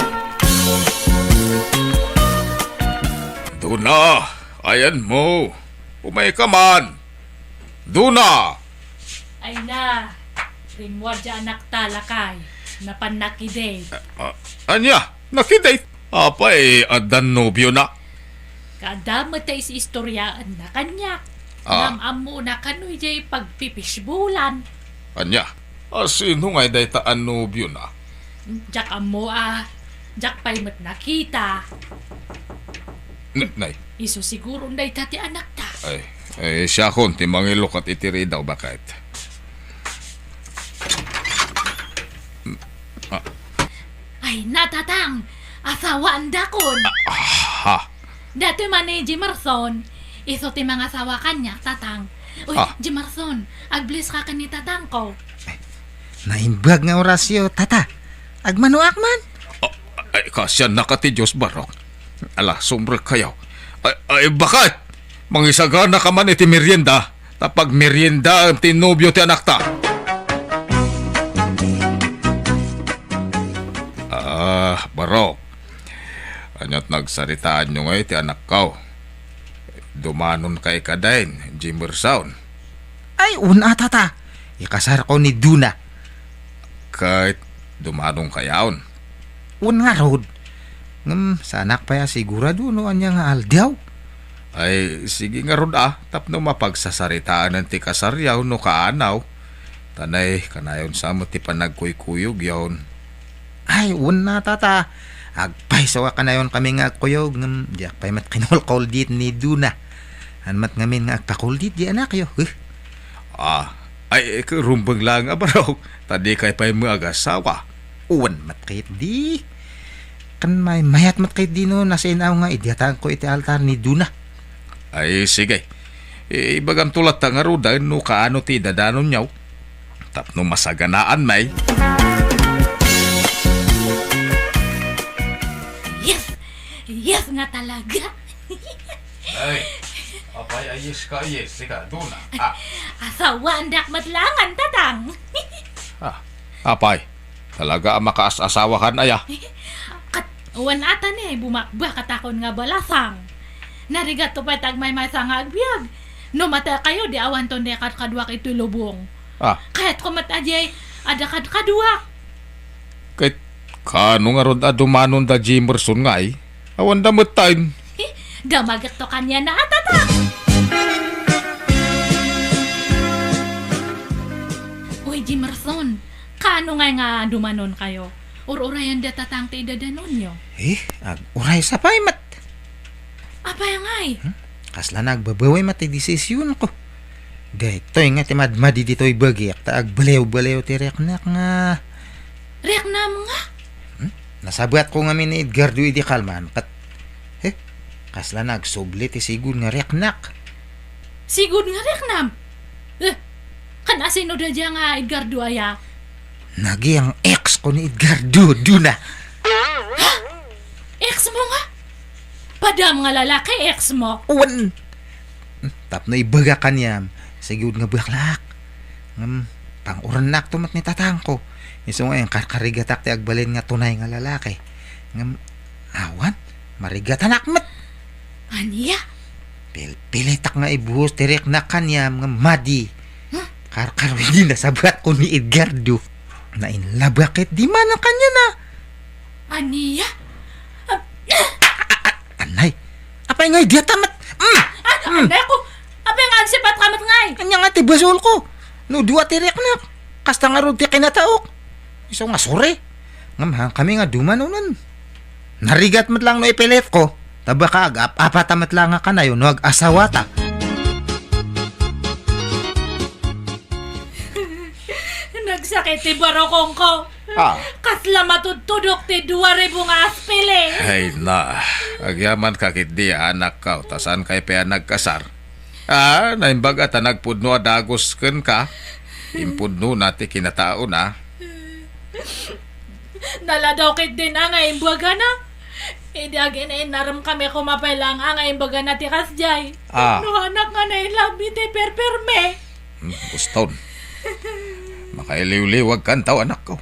Dona, ayanmo. Umayka man. Dona! Ay na, rimmuar diay anakta, lakay. Napannak idi. Ah, ania? Nakidate? Apay, addan nobiona? Kaadda met ta is-istoriaenna kaniak. Ah. Ngem ammona kano idiay pagpipishbolan. Ania? A, sino ngay dayta a nobiona? Diak ammo a, diak pay met nakita. N-, nay. Isu siguro dayta ti anakta. Ay, ay, siakon ti mangilukat iti ridaw, baket. Ah. Ay, na, Tatang! Asawaandakon! Ah, ha? Datoy man ni Jemerson, isu ti mangasawa kaniak, Tatang. Uy, ah. Jemerson, agbless ka ken ni Tatangko. Naimbag nga orasyo, Tata. Agmanoak man. Ah, ay, kasiannaka ti Dios, Barok. Ala, sumrekkayo. Ay, ay, baket! Mangisagana ka man iti merienda, ta pagmeriendaen ti nobio ti anakta. Ah, Barok. Aniat nagsaritaanyo ngay ti anakko? Dumanonka kadi, Jemerson? Ay, wen a, Tata. Ikasarko ni Dona. Ket dumanonkayon? Wen ngarud. Ngem, saanak pay a sigurado no ania nga aldaw. Ay, sige ngarud a, tapno mapagsasaritaanen ti kasaryo no kaano. Ta nay, kanayon sa met ti panagkuykuyogyon. Ay, wen a, Tata. Agpayso a kanayonkami nga agkuyog, ngem diak pay met kinulkuldit ni Dona. Haan met ngamin nga agpakuldit diay anakyo. Huh? Ah, ay, ket rumbeng laeng a, Barok, ta dikay pay met agasawa. Wen met ketdi. Ken maymayat met ketdi no nasayaw nga idiatangko iti altar ni Dona. Ay, sige. I-, ibagamto latta ngaruden no kaano ti idadanonyo. Tapno masaganaan, may. Yes! Yes nga talaga! Ay, apay a yes ka, yes, sika, Dona. Ah. Asawaandak met laengen, Tatang. Ah, apay, talaga a makaas-asawakan aya? Ket, wen a ta ni, bumakbakatakon nga balasang. Narigatto pay ti agmaymaysa nga agbiag. No mataykayo, di awanton diay kadkaduak iti lubong. Ah. Kayatko met a diay adda kadkaduak. Ket, kaano ngarud a dumanon da Jemerson ngay? Awan da metten. Damagekto kaniana a, Tatang. Uy, Jemerson, kaano ngay nga dumanonkayo? Ur-urayen da Tatang ti idadanonyo. Eh, ag-uraysa pay met. Apay ngay? Hmm? Kasla nagbabawi met ti desisionko. Daytoy nga ti madmadi ditoy bagik, ta agbaliwbaliw ti riknak nga. Riknam nga? Hmm? Nasabatko ngamin ni Edgardo idi kalman, ket, eh, kasla nagsubli ti sigud nga riknak. Sigud nga riknam? Eh, kan asino da dia nga Edgardo aya? Naging ex ko ni Edgardo, Dona. Ha? Ex mo nga? Padam nga lalaki, ex mo? Wen. Tapno ibagak kaniam, sigud nga baklak. Ngem, pang-urennakto met ni tatangko. Isu nga inkarkarigatak ti agbalin nga tunay nga lalaki. Ngem, awan, marigatanak met. Ania? Pilpi Ilaytak nga ibuhos ti riknak kaniam nga madi. Huh? Karkaro idi nasabatko ni Edgardo. Nainlabak ket di man ang kanya na. Ania? Ab- Anay, apay ngay diya tamat? Mm! Ah, mm. Anay ko! Apay nga agsipat ka met ngay? Anya nga ti basol ko? No dua ti riknak. Kasta nga rod ti kinataok. Isu nga suri. Ngam ha, kami nga dumanunan. Narigat met lang no ipilit ko. Tabaka agap-apata met lang nga kanayo no ag-asawata. Nagsakit ti barukongko. Ah. Kasla matudtudok ti dua ribu nga aspili. Ay na, agyaman ka ketdi, anakko, ta saan kay pay a nagkasar. Ah, naimbag a ta nagpudno a dagus kenka. Impudno na ti kinataona. Naladaw ketdin a nga imbagana. Idi agin-inarem kami koma pay lang a nga imbagana ti kasdiay. Ah. No anak nga nailabmi ti perperme. Hmm, Boston. Makailiwliwag kantaw, anakko.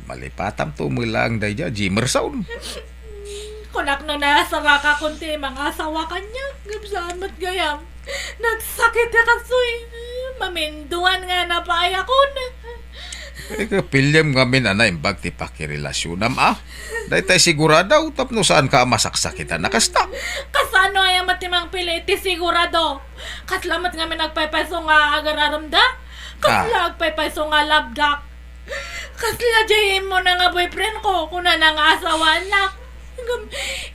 Malipatam to melang daydiay a Jimerson. Kunak no nasaraka kun ti mangasawa kaniak, ngem saan met gayam. Nagsakit a kastoy. Maminduan nga napaayakon. Eh, kapiliam ngamin a naimbag ti pakirelasionam, a? Daytay sigurado tapno saanka a masaksakitan a kasta. Kasano aya met ti mangpili iti sigurado? Kasla met ngamin agpaypayso nga agararemda? Kasla Ah. agpaypayso nga labdak? Kasla diay immuna nga boyfriend ko, kunana nga asawanak. Ngem,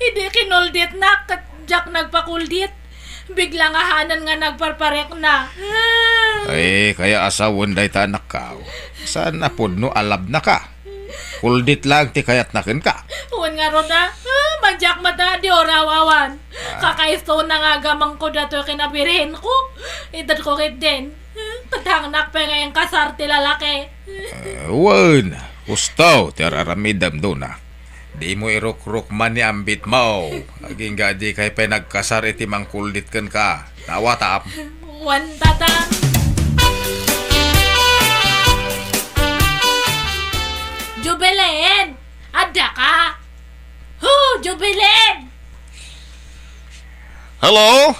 idi kinulditnak, ket diak nagpakuldit. Bigla nga hanan nga nagparparikna. Ay, kaya asawen dayta anakko. Saan a pudno a labnaka? Kuldit lang ti kayatna kenka. Wen ngarud a, ah, madiak met a di uraw awan. Ah. Kakaisuna nga agamangko datoy ken a birhenko. Itedko ketdin. Ket hangnak pay nga inkasar ti lalaki. Eh, wen, husto ti ar-aramidem, Dona. Dimo irukrukman ni ambitmo. Agingga dikay pay nagkasar iti mangkuldit kenka. Nawatam. Wen, Tata. Jubilin! Addaka? Hu, Jubilin! Hello?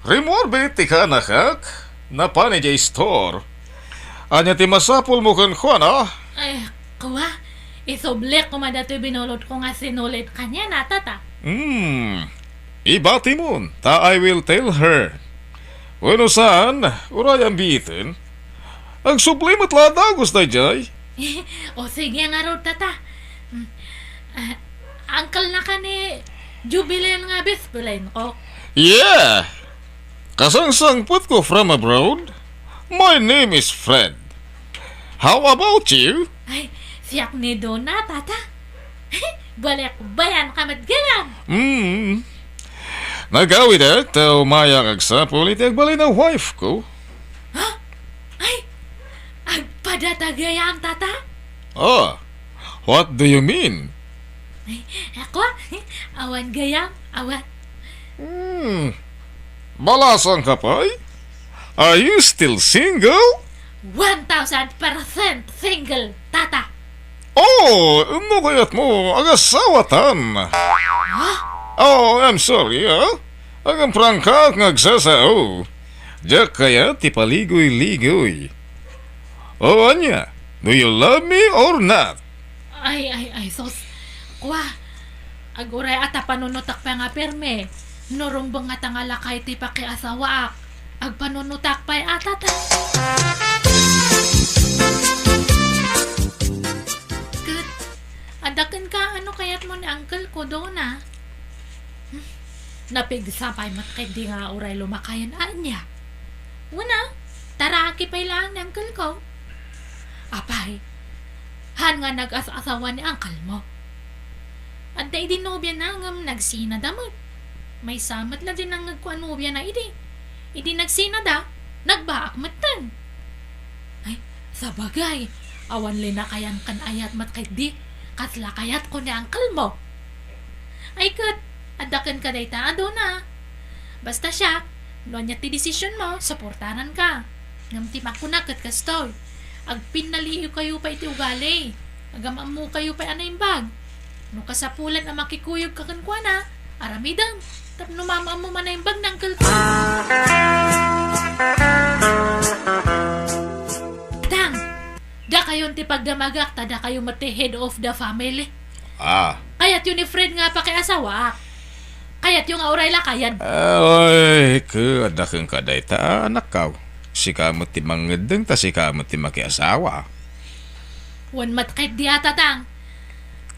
Rimmuar biit ti kaanakak? Napan idiay store. Ania ti masapulmo kenkuana? Ay, kua, isublik koma datoy binulodko nga sinulit kaniana, Tata. Hmm. Ibatimon, ta I will tell her. Wenno saan, urayam biiten. Agsubli met la a dagus daydiay. O, sige ngarud, Tata. Mm, ah, uncle-naka ni Jubilin nga best friend ko. Yeah! Kasangsangpetko from abroad. My name is Fred. How about you? Ay, siak ni Dona, Tata. Balik, bayan ka met gayam. Mm. Nagawidak ta umayak agsapul iti agbalin a wife ko. Ha? Ay, agpadata gayam, Tata? Oh, what do you mean? Ay, ako, awan gayam, awan. Hmm. Balasang ka pay? Are you still single? One thousand percent single, Tata. Oh, no kayatmo, agasawatan. Ha? Oh, I'm sorry, ah. Agamprangka nga agsasao. Diak kayat ti paligoy-ligoy. O ania, do you love me or not? Ay, ay, ay, sus. Kua, aguray a ta panunotak pay nga pirmi. No rumbeng nga ta nga lakay ti pakiasawaak, agpanunotak pay a, Tata. Ket, adda kenka, ano kayatmo ni uncle ko, Dona? Hmm? Napigsa pay met ketdi nga uray lumakayen a ania. Wen a, taraaki pay laeng ni uncle ko. Apay, haan nga nagas-asawa ni uncle mo? Adda idi nobiana ngem nagsinada met. Maysa met la di nangngegko a nobiana idi. Idi nagsinada, nagbaak metten. Ay, sabagay, awan linakayan ken ayat met ketdi, kasla kayatko ni uncle mo. Ay ket, adda kenka dayta a Dona. Basta siak, no ania ti desisionmo, suportaranka. Ngem ti makuna ket kastoy, agpinnaliiwkayo pay iti ugali. Agam-ammokayo pay a naimbag. No kasapulan a makikuyogka kenkuana, aramidem. Tapno maammo man naimbag nangkel ko. Tang, dakayon ti pagdamagak, ta dakayo met ti head of the family. Ah. Kayatyo ni Fred nga pakiasawaak. Kayatyo nga uray lakayen. Ay, ket adda kenka dayta, anakkaw. Sika met ti mangngeddeng, ta sika met ti makiasawa. Wen met ketdi a, Tatang.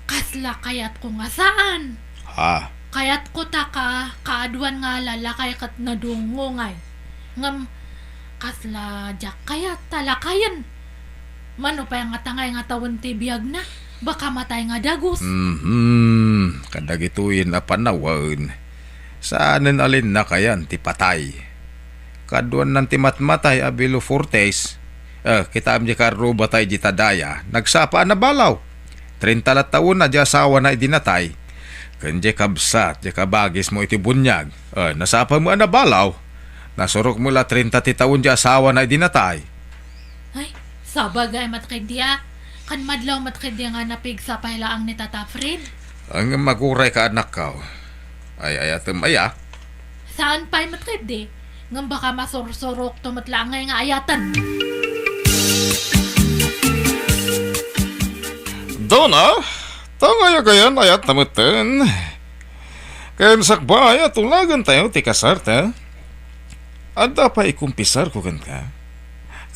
Kasla kayatko nga saan. Ha? Kayatko ta ka, kaaduan nga lalakay ket nadungngongay. Ngem, kasla diak kayat ta lakayen. Mano pay nga tangay nga tawen ti biagna, baka matay nga dagus. Mhm. Kadagitoyen a panawen, saanen a linnakayan ti patay. Kaduannan ti matmatay a Belo Fortes. Eh, kitaem diay karruba tay diay ta daya, nagsapa a nabalaw. Trenta la tawen a diay asawana idi natay. Ken diay kabsat, diay kabagismo iti buniag. Eh, nasapa met a nabalaw. Nasurok met la trenta ti tawen diay asawana idi natay. Ay, sabagay met ketdi a. Kan madlaw met ketdi nga napigsa pay laeng ni Tata Fred. Ngem agurayka, anakkaw. Ay-ayatem aya? Saan pay met ketdi. Ngem baka masursurokto met laeng nga ayaten. Dona, tangay a gayan-ayat na metten. Ken sakbay a tulagentayo ti kasarta, adda pay ikumpisarko kenka.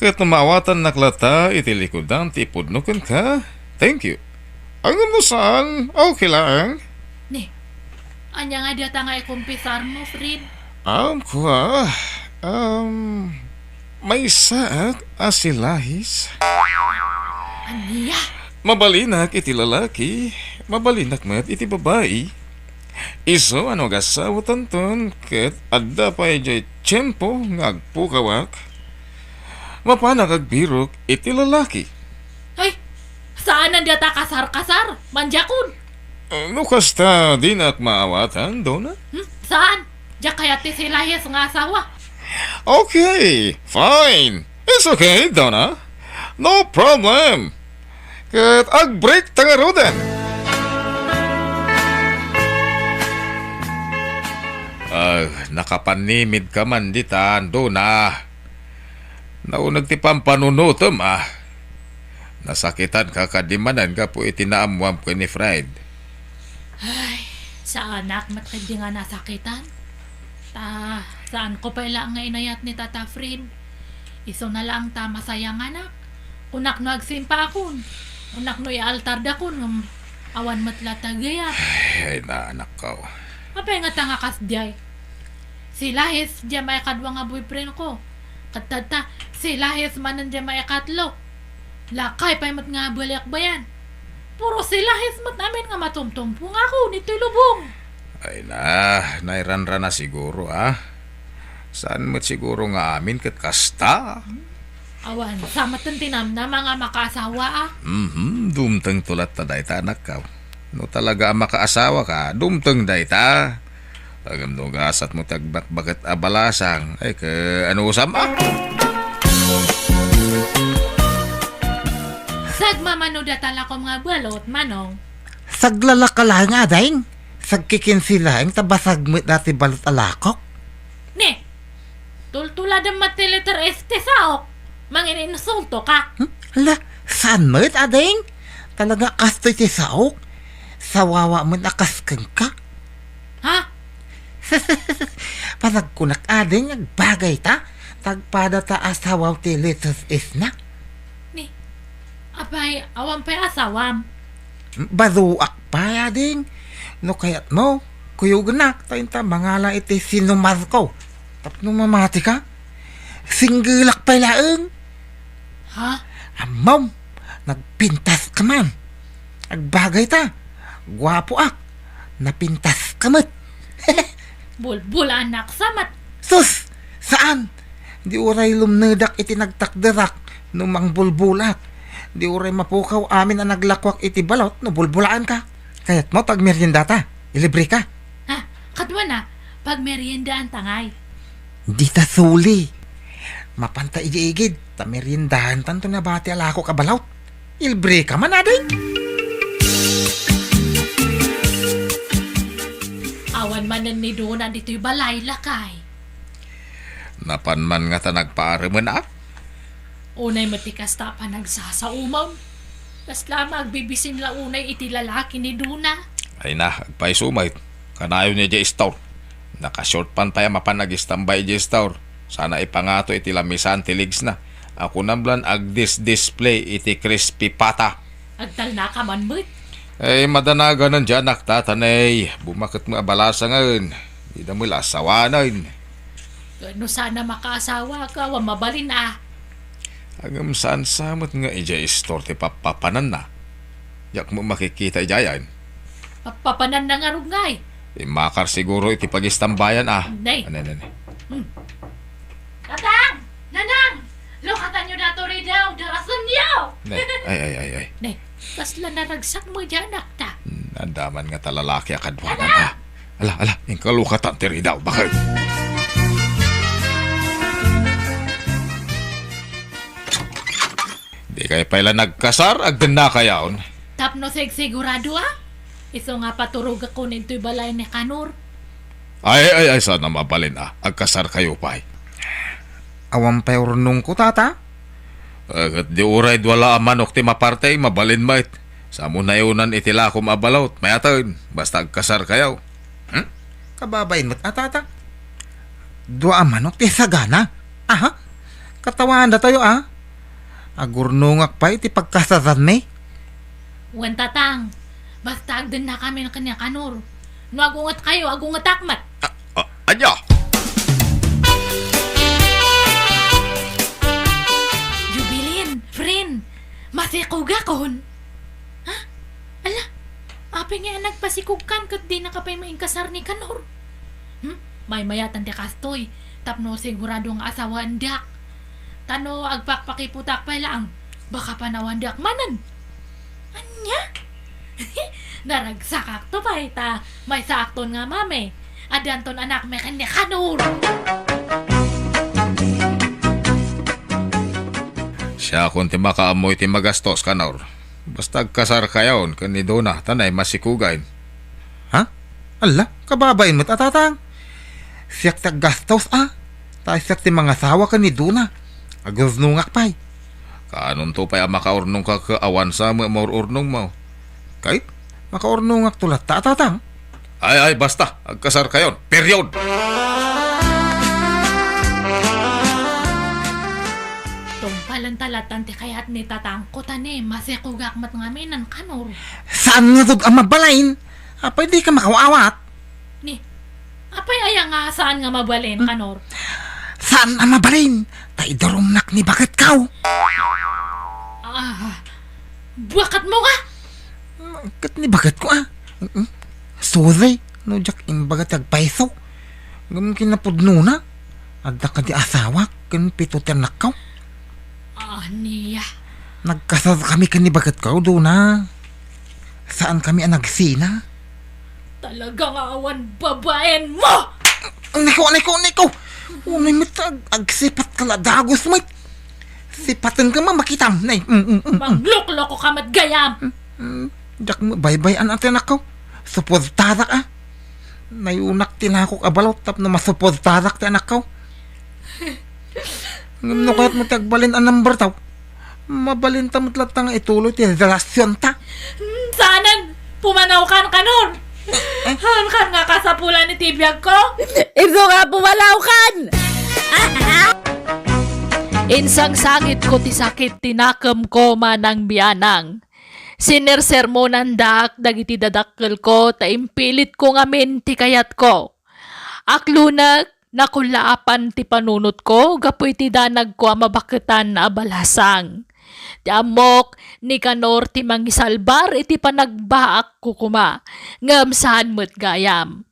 Ket no maawatannak latta iti likudan ti ipudno kenka, thank you. Ngem no saan, okay laeng. Ni, ania nga data nga ikumpisarmo, Fred? Um, kua, um, maysaak a si Lahis. Ania? Mabalinak iti lalaki, mabalinak met iti babai. Isu a no agasawatanton ket adda pay diay tiempo nga agpukawak, mapanak agbirok iti lalaki. Ay, saanen data kasar-kasar, mandiakon. Eh, no kasta, dinak maawatan, Dona? Hmm? Saan? Diak kayat ti si Lahis nga asawa. Okay, fine. It's okay, Dona. No problem. Ket agbreak ta ngaruden. Ah, nakapanimid ka man ditan, Dona. Nauneg ti pampanunotem, ah. Nasakitan ka kadi manen gapu iti naammoam ken ni Fred? Ay, saanak met ketdi nga nasakitan. Ta, saanko pay laeng nga inayat ni Tata Fred. Isuna laeng ta masayanganak. Kunak no agsimpaakon. Kunak no ialtardakon, ngem awan met latta gayam. Ay, naanakko. Apay ngata nga kasdiay? Si Lahis, diay maikadua nga boyfriend ko. Ket tatta, si Lahis manen diay maikatlo. Lakay pay met nga balikbayan. Puro si Lahis met amin nga matumtumpong ako ditoy lubong. Ay na, nairanrana siguro, ah. Saan met siguro nga amin ket kasta? Awan, sa met ti namnama nga makaasawa, ah. Mhm, dumtengto latta dayta, anakko. No talaga a makaasawa ka, dumteng dayta. Ngem no gasatmo ti agbatbaket a balasang, ay, ket anusam, ah? Sagmamano data lakom nga balot, Manong. Saglalaka laeng, ading. Sagkikinsi laeng ta basag met dati balot a lakok. Ne, tultuladem met ti letter S ti saok. Mangininsulto ka. Hmm? Hala, saan met, ading? Talaga kastoy ti saok. Sawawa met a kas kenka. Ha? Panagkunak, ading, agbagay ta. Tagpada ta asawaw ti letter S na. Ni, apay, awan pay asawam? Baruak pay, ading. No kayatmo, kuyogenak ta inta mangala iti sinumarko. Tapno mamati ka, singgelak pay laeng. Ha? Ammom, nagpintas ka man. Agbagay ta, guapoak, napintas ka met. Bulbul anak sa met. Sus! Saan? Di uray lumnedak iti nagtakderak no mangbulbulak. Di uray mapukaw amin a naglakuak iti balot no bulbulaanka. Kayatmo pagmeriendata? Ilibreka. Ha? Kaduana, pagmeriendaan ta ngay. Dita suli. Mapanta idiay igid, ta meriendaantan to nabati a lakok a balot. Ilibreka man, ading. Awan manen ni Dona ditoy balay, lakay. Napan man ngata nagpaaremen, a? Unay met ti kasta a panagsasaomon. Kasla a agbibisin la unay iti lalaki ni Dona. Ay na, agpayso met. Kanayon idiay store. Naka-short pant pay a mapan agistambay idiay store. Saan a ipangato iti lamisan ti legs na. Kunam la agdis-display iti crispy pata. Agtalnaka man met. Ay, madanaganan diay anakta, ta nay, bumaket met a balasangen. Dida met la asawanen. No saan a makaasawa, awan mabalin a. Ngem saan sa met nga idiay store ti pappapananna. Diak met makikita idiayen. Pappapananna ngarud ngay. Immakar siguro iti pagistambayan a. Nay. Anay, anay, anay. Hmm. Tatang! Nanang! Lukatanyo daytoy ridaw, darasenyo! Nay, ay, ay, ay, ay. Nay, kasla naragsak met diay anakta. Hmm, ania man ngata lalaki a kaduanan a. Ala, ala, inka lukatan ti ridaw, baket. Dikay pay la nagkasar, agdennakayon. Tapno sigsigurado a. Isu nga paturogakon intoy balay ni Kanor. Ay, ay, ay, saan a mabalin a. Agkasarkayo pay. Awan pay urnongko, tata. Eh, ket di uray dua la a manok ti maparte, mabalin met. Sa mo nayonan iti lakom a balot, mayaten, basta agkasarkayo. Hmm? Kababain met a, tata. Dua a manok ti sagana. Aha? Katawaandatayo a. Agurnongak pay iti pagkasaranmi. Wen, tatang. Basta agdennakamin ken ni Kanor. No agungetkayo, agungetak met. A, a, ania? Jubilin, friend, masikogakon. Ha? Ala, apay nga nagpasikogkan ket dinaka pay mainkasar ni Kanor? Hmm? Maymayatan ti kastoy, tapno sigurado nga asawaendak. Ta no agpakpakiputak pay laeng, baka panawandak manen. Ania? Naragsakakto pay ta maysaakton nga mami. Addanton anakmi ken ni Kanor. Siakon ti makaammo iti magastos, Kanor. Basta agkasarkayon ken ni Dona, ta nay masikogen. Ha? Alla, kababain met a, tatang. Siak ti aggastos a. Ta siak ti mangasawa ken ni Dona. Agurnongak pay. Kaanonto pay a makaurnongka ket awan sa met maur-urnongmo. Ket makaurnongakto latta a, tatang. Ay, ay, basta. Agkasarkayon. Period! Tungpalenta lattan ti kayat ni tatangko, ta ni, masikogak met ngamin, Kanor. Saan ngarud a mabalin? Apay dika makaawat? Ni, apay aya nga saan nga mabalin, hmm? Kanor? Saan a mabalin? Ta idurongnak ni baketko. Ah, baketmo nga? Ket ni baketko a. Mm-mm. Sorry, no diak imbaga ti agpayso. Ngem kinapudnona, adda kadi asawak ken pito ti annakko. Ania? Nagkasarkami ken ni baketko, Dona. Saankami a nagsina. Talaga nga awan babaenmo! Niko, niko, niko! Unay met ag-, agsipatka la dagus met. Sipatenka, makitam, nay. Mm, mm, mm, mm. Mangloklokoka met gayam. Mm, mm. Diak met baybay-an a ti annakko. Suportarak a. Nayonak ti nakok a balot tapno masuportarak ti annakko. Ngem no kayatmo ti agbalin a number taw, mabalinta met latta nga ituloy ti relasionta. Hmm, saanen, pumanawkan, Kanor. Eh? Haankan nga kasapulan iti biagko? Isu nga pumanawkan! Insangsangitko ti sakit ti nakemko, Manang Bianang. Sinersermonandak dagiti dadakkelko ta impilitko ngamin ti kayatko. Aklonek, nakullaapan ti panunotko gapu iti danagko a mabaketan a balasang. Ti ammok, ni Kanor ti mangisalbar iti panagbaakko koma, ngem saan met gayam.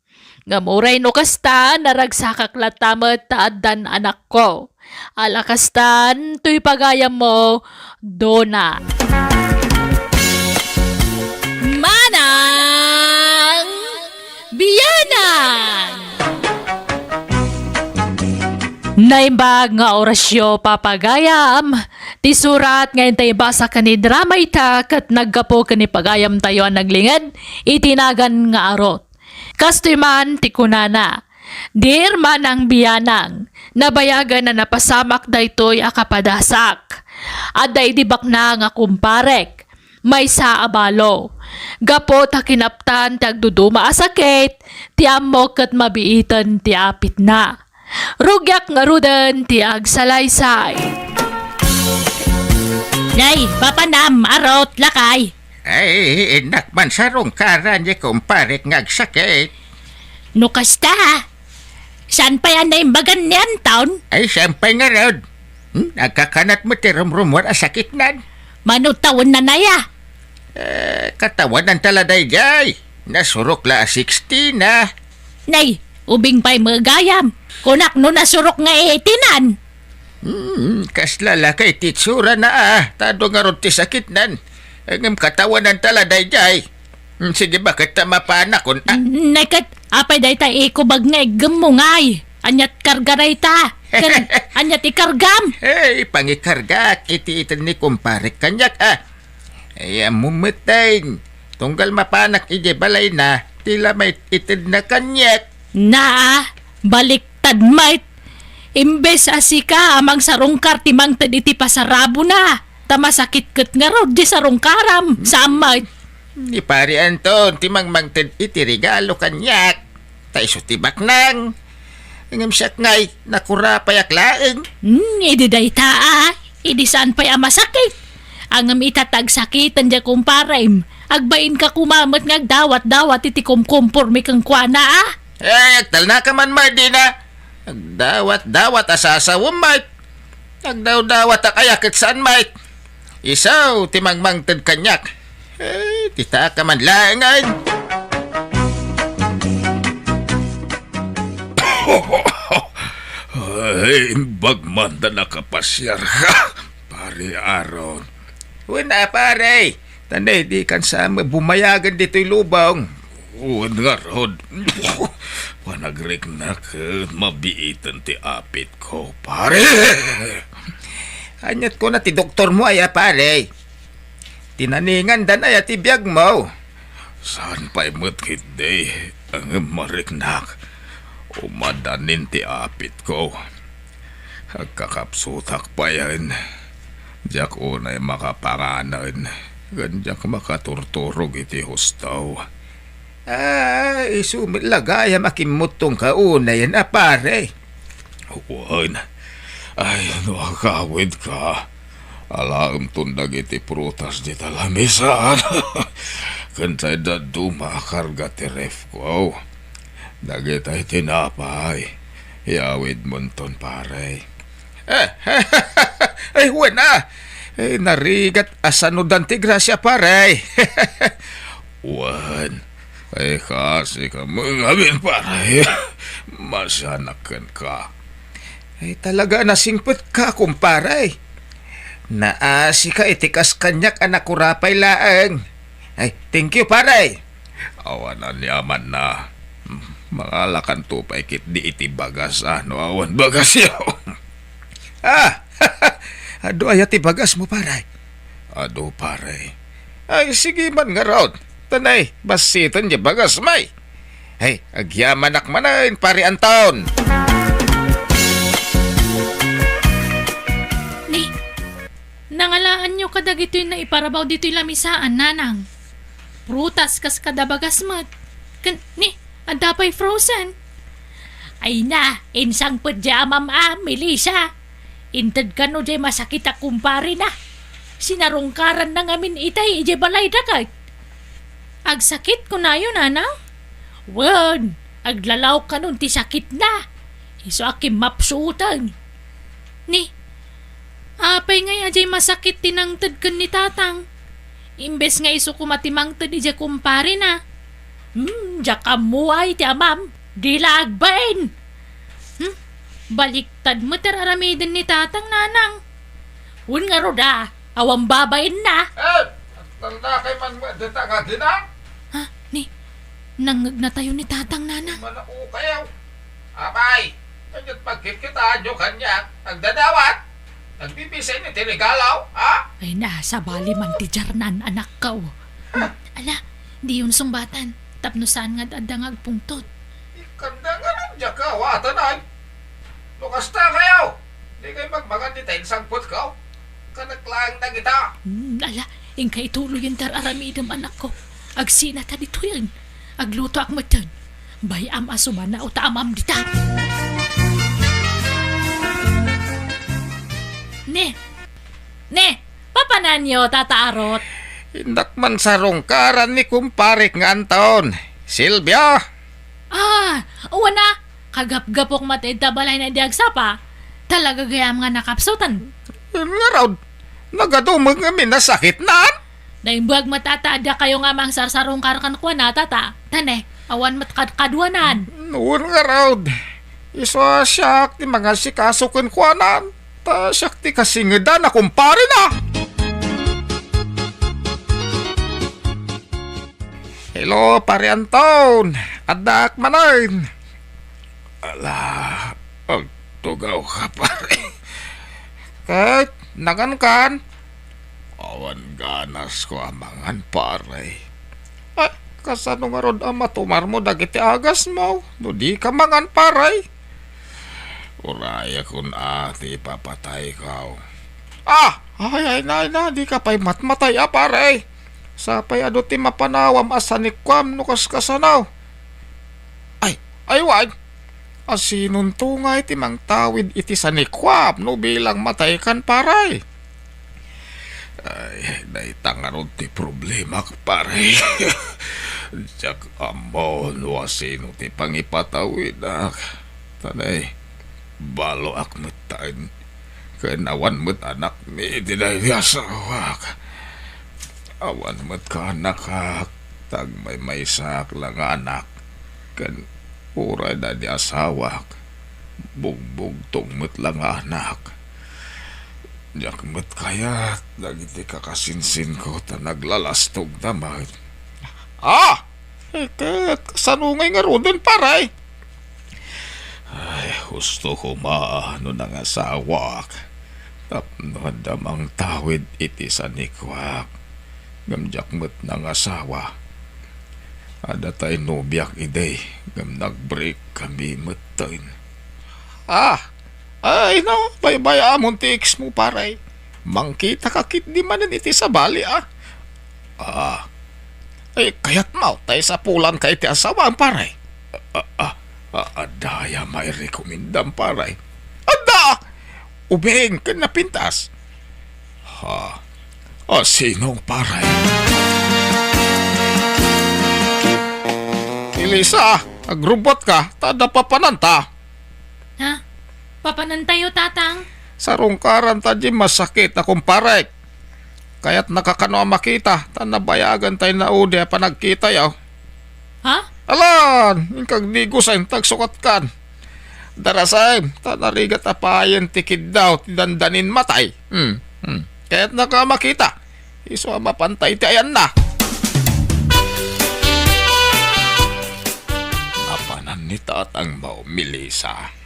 Ngem uray no kasta, naragsakak latta met ta addan anakko. Ala kastan, toy pagayammo, Dona. Manang Bianang! Naimbag nga orasyo, papagayam, ti surat nga intay ibasa ken ni drama ita ket naggapu ken ni pagayamtayo a naglinged iti nagan nga arut. Kastoy man ti kunana, "Dear Manang Bianang, nabayagen a napasamak daytoy a kapadasak. Adda idi baknang a kumparek, maysa a balo. Gapu ta kinaptan ti agduduma a sakit, ti ammok ket mabiiten ti apitna. Rugiak ngaruden ti agsalaysay." Nay, papanam, arot, lakay. Ay, innak man sarungkaran ni kumparek nga agsakit. No kasta, saan pay a naimbagan ni Anton? Ay, saan pay ngarud? Hmm, nagkakanat met ti rumrumuar a sakitnan. Mano tawen na naya? Eh, katawanan ta la daydiay. Nasurok la a sixty na. Nay, ubing pay met gayam. Kunak no nasurok nga eighty nan. Hmm, kasla la kay ti itsura na, ah. Ta adu ngarud ti sakitnan. Ngem katawanan ta la daydiay. Hmm, sige, baket ta mapanak, kun, ah. Nay ket, apay dayta ikubag nga iggemmo ngay? Aniat karga dayta? Ken aniat ikargam? Eh, pangikargak iti ited ni kumparek kaniak, ah. Ay, ammom met, tunggal mapanak idiay balayna, ti la met itedna kaniak. Naa, baliktad met. Imbes a sika a mangsarungkar ti mangted iti pasarabona, ta masakit ket ngarud di sarungkaram, saan met. Ni Pare Anton ti mangmangted iti regalo kaniak. Ta isu ti baknang. Ngem siak ngay, nakurapayak laeng. Hmm, idi dayta, ah, idi saan pay a masakit. Ngem ita ta agsakiten diay kumparem, agbainka koma met nga agdawat-dawat iti kumkumpormi kenkuana, ah. Eh, agtalnaka man met dina. Agdawat-dawat a sasawem met. Agdawdawatak aya ket saan met. Isu ti mangmangted kaniak. Eh, ti taka man laengen. Ay, imbag man ta nakapasiarka, Pare Aaron. Wen a, pare. Ta ne, dikan sa bumayagen ditoy lubong. Wen ngarud, panagriknak ket mabiiten ti apitko, pare. Aniat kuna ti doktormo aya, pare? Tinaningandan aya ti biagmo? Saan pay met ketdi, ngem mariknak. Umadanin ti apitko. Agkakapsutak payen. Diak unay makapanganen, ken diak makaturturog iti husto. Ah, isu met la gayam a kimmuttongka unayen a, pare. Wen, ay, no agawidka, alaemton dagiti prutas dita lamisan. Ken say dadduma a karga ti refko. Dagitay tinapay, iyawidmonton, pare. Eh, ay, wen a. Eh, narigat a sanudan ti grasia, pare. Wen, ay, kasika met ngamin, pare. Masianak kenka. Ay, talaga a nasingpetka, kumpare. Naasika iti kas kaniak a nakurapay laeng. Ay, thank you, pare. Awan aniamanna. Mangalakanto pay ketdi iti bagas, a, no awan bagasyo. Ah! Adu aya ti bagasmo, pare? Adu, pare. Ay, sige man ngarud. Ta ne, bassiten diay bagasmi. Ay, agyamanak manen, Pare Anton. Ni, nangalaanyo kadagitoy naiparabaw ditoy lamisaan, nanang? Prutas kas kada bagas met. Ken, ni, adda pay frozen. Ay na, insangpet diay amam a, Melissa. Inted kano diay masakit a kumparena. Sinarungkaranna ngamin itay idiay balayda ket. Agsakit kunayo, nanang? Wen, aglalaok kanon ti sakitna. Isu a kimmapsuoten. Ni, apay ngay a diay masakit ti nangted ken ni tatang? Imbes nga isu koma ti mangted idiay kumparena. Hmm, diak ammo ay ti amam, di la agbain. Hmm, baliktad met ti ar-aramiden ni tatang, nanang. Wen ngarud a, awan babainna. Eh, agtalnakay man met dita nga agina? Ha, ni, nangngegnatayo ni tatang, nanang. Manaokayo. Apay, kaniat pagkitkitaanyo kaniak, nagdadawat? Nagbibisay ni ti regalo, ha? Ay na, sabali man ti jarnan, anakko. Ala, diyon sungbatan. Tapno saan nga adda nga agpungtot. Ikkanda nga nagdiak ka awaten, ay. No kasta kayo, di kayo magmangan dita insangpet ko. Kanak laeng dagita. Hmm, ala, inka ituloyen ti ar-aramidem, anakko. Agsina ta ditoyen. Aglutoak metten. Bay-am a sumanaw ta amam dita. Ne, Ne, papananyo, Tata Arot? Innak man sarungkaran ni kumparek nga Anton. Silvia! Ah, wana, kagapgapok met ita balay na di agsapa. Talaga gayam nga nakapsutan. Ngarud, nagadu met nga minasakit na? Naimbag met ata adda kayo nga mangsarsarungkar kenkuana, Tata. Tane, awan met kadkaduanan. Wen ngarud, isu a siak ti mangasikaso kenkuana. Ta siak ti kasingedan a kumparena. Hello, Pare Anton. Addaak manen. Ala, agtugaw ka, pare. Ket, nagankan? Awan ganasko a mangan, pare. Ay, kasano ngarud a matumarmo dagiti agasmo no di ka mangan, pare? Urayakon a ti ipapatayko. Ah! Ay, ay na, ay na, di ka pay matmatay a, pare. Sapay adu ti mapanawam a sanikuam no kaskasano. Ay, ay, wen. Asinonto ngay ti mangtawid iti sanikuam no bilang mataykan, pare? Ay, dayta ngarud ti problemak, pare. Diak ammo no asino ti pangipatawidak. Tanay, baloak metten. Ken awan met anakmi ti daydi asawak. Awan met kaanakak, ta agmaymaysaak la nga anak. Ken uray daydi asawak, bugbugtong met la nga anak. Diak met kayat dagiti kakasinsinko ta naglalastogda met. Ah! Eh, ket kasano ngay ngaruden, pare? Ay, husto koma no nangasawak tapno adda mangtawid iti sanikuak. Ngem diak met nangasawa. Adda tay nobiak idi, ngem nag-break kami metten. Ah! Ay, no, baybay-amon ti ex mo, pare. Mangkita ka ketdi manen iti sabali, ah. Ah. Ay, kayatmo, tay sapulan ka iti asawam, pare. Ah, ah, ah, adda aya mairekomendam, pare. Adda! Ubing ken napintas. Ha? Asino, pare? Elisa, agrubot ka, ta adda papananta. Ha? Papanantayo, Tatang? Sarungkaran ta di masakit a kumparek. Kayatnaka kano a makita, ta nabayagan tay naudi a panagkitayo. Ha? Alan, inkag digosen, tagsukatkan. Darasem, ta narigat a payen ti kiddaw ti dandanin matay. Hmm, hmm. Kayatnaka a makita. Isu a mapantay ti ayanna. Apanan ni tatangmo, Melissa?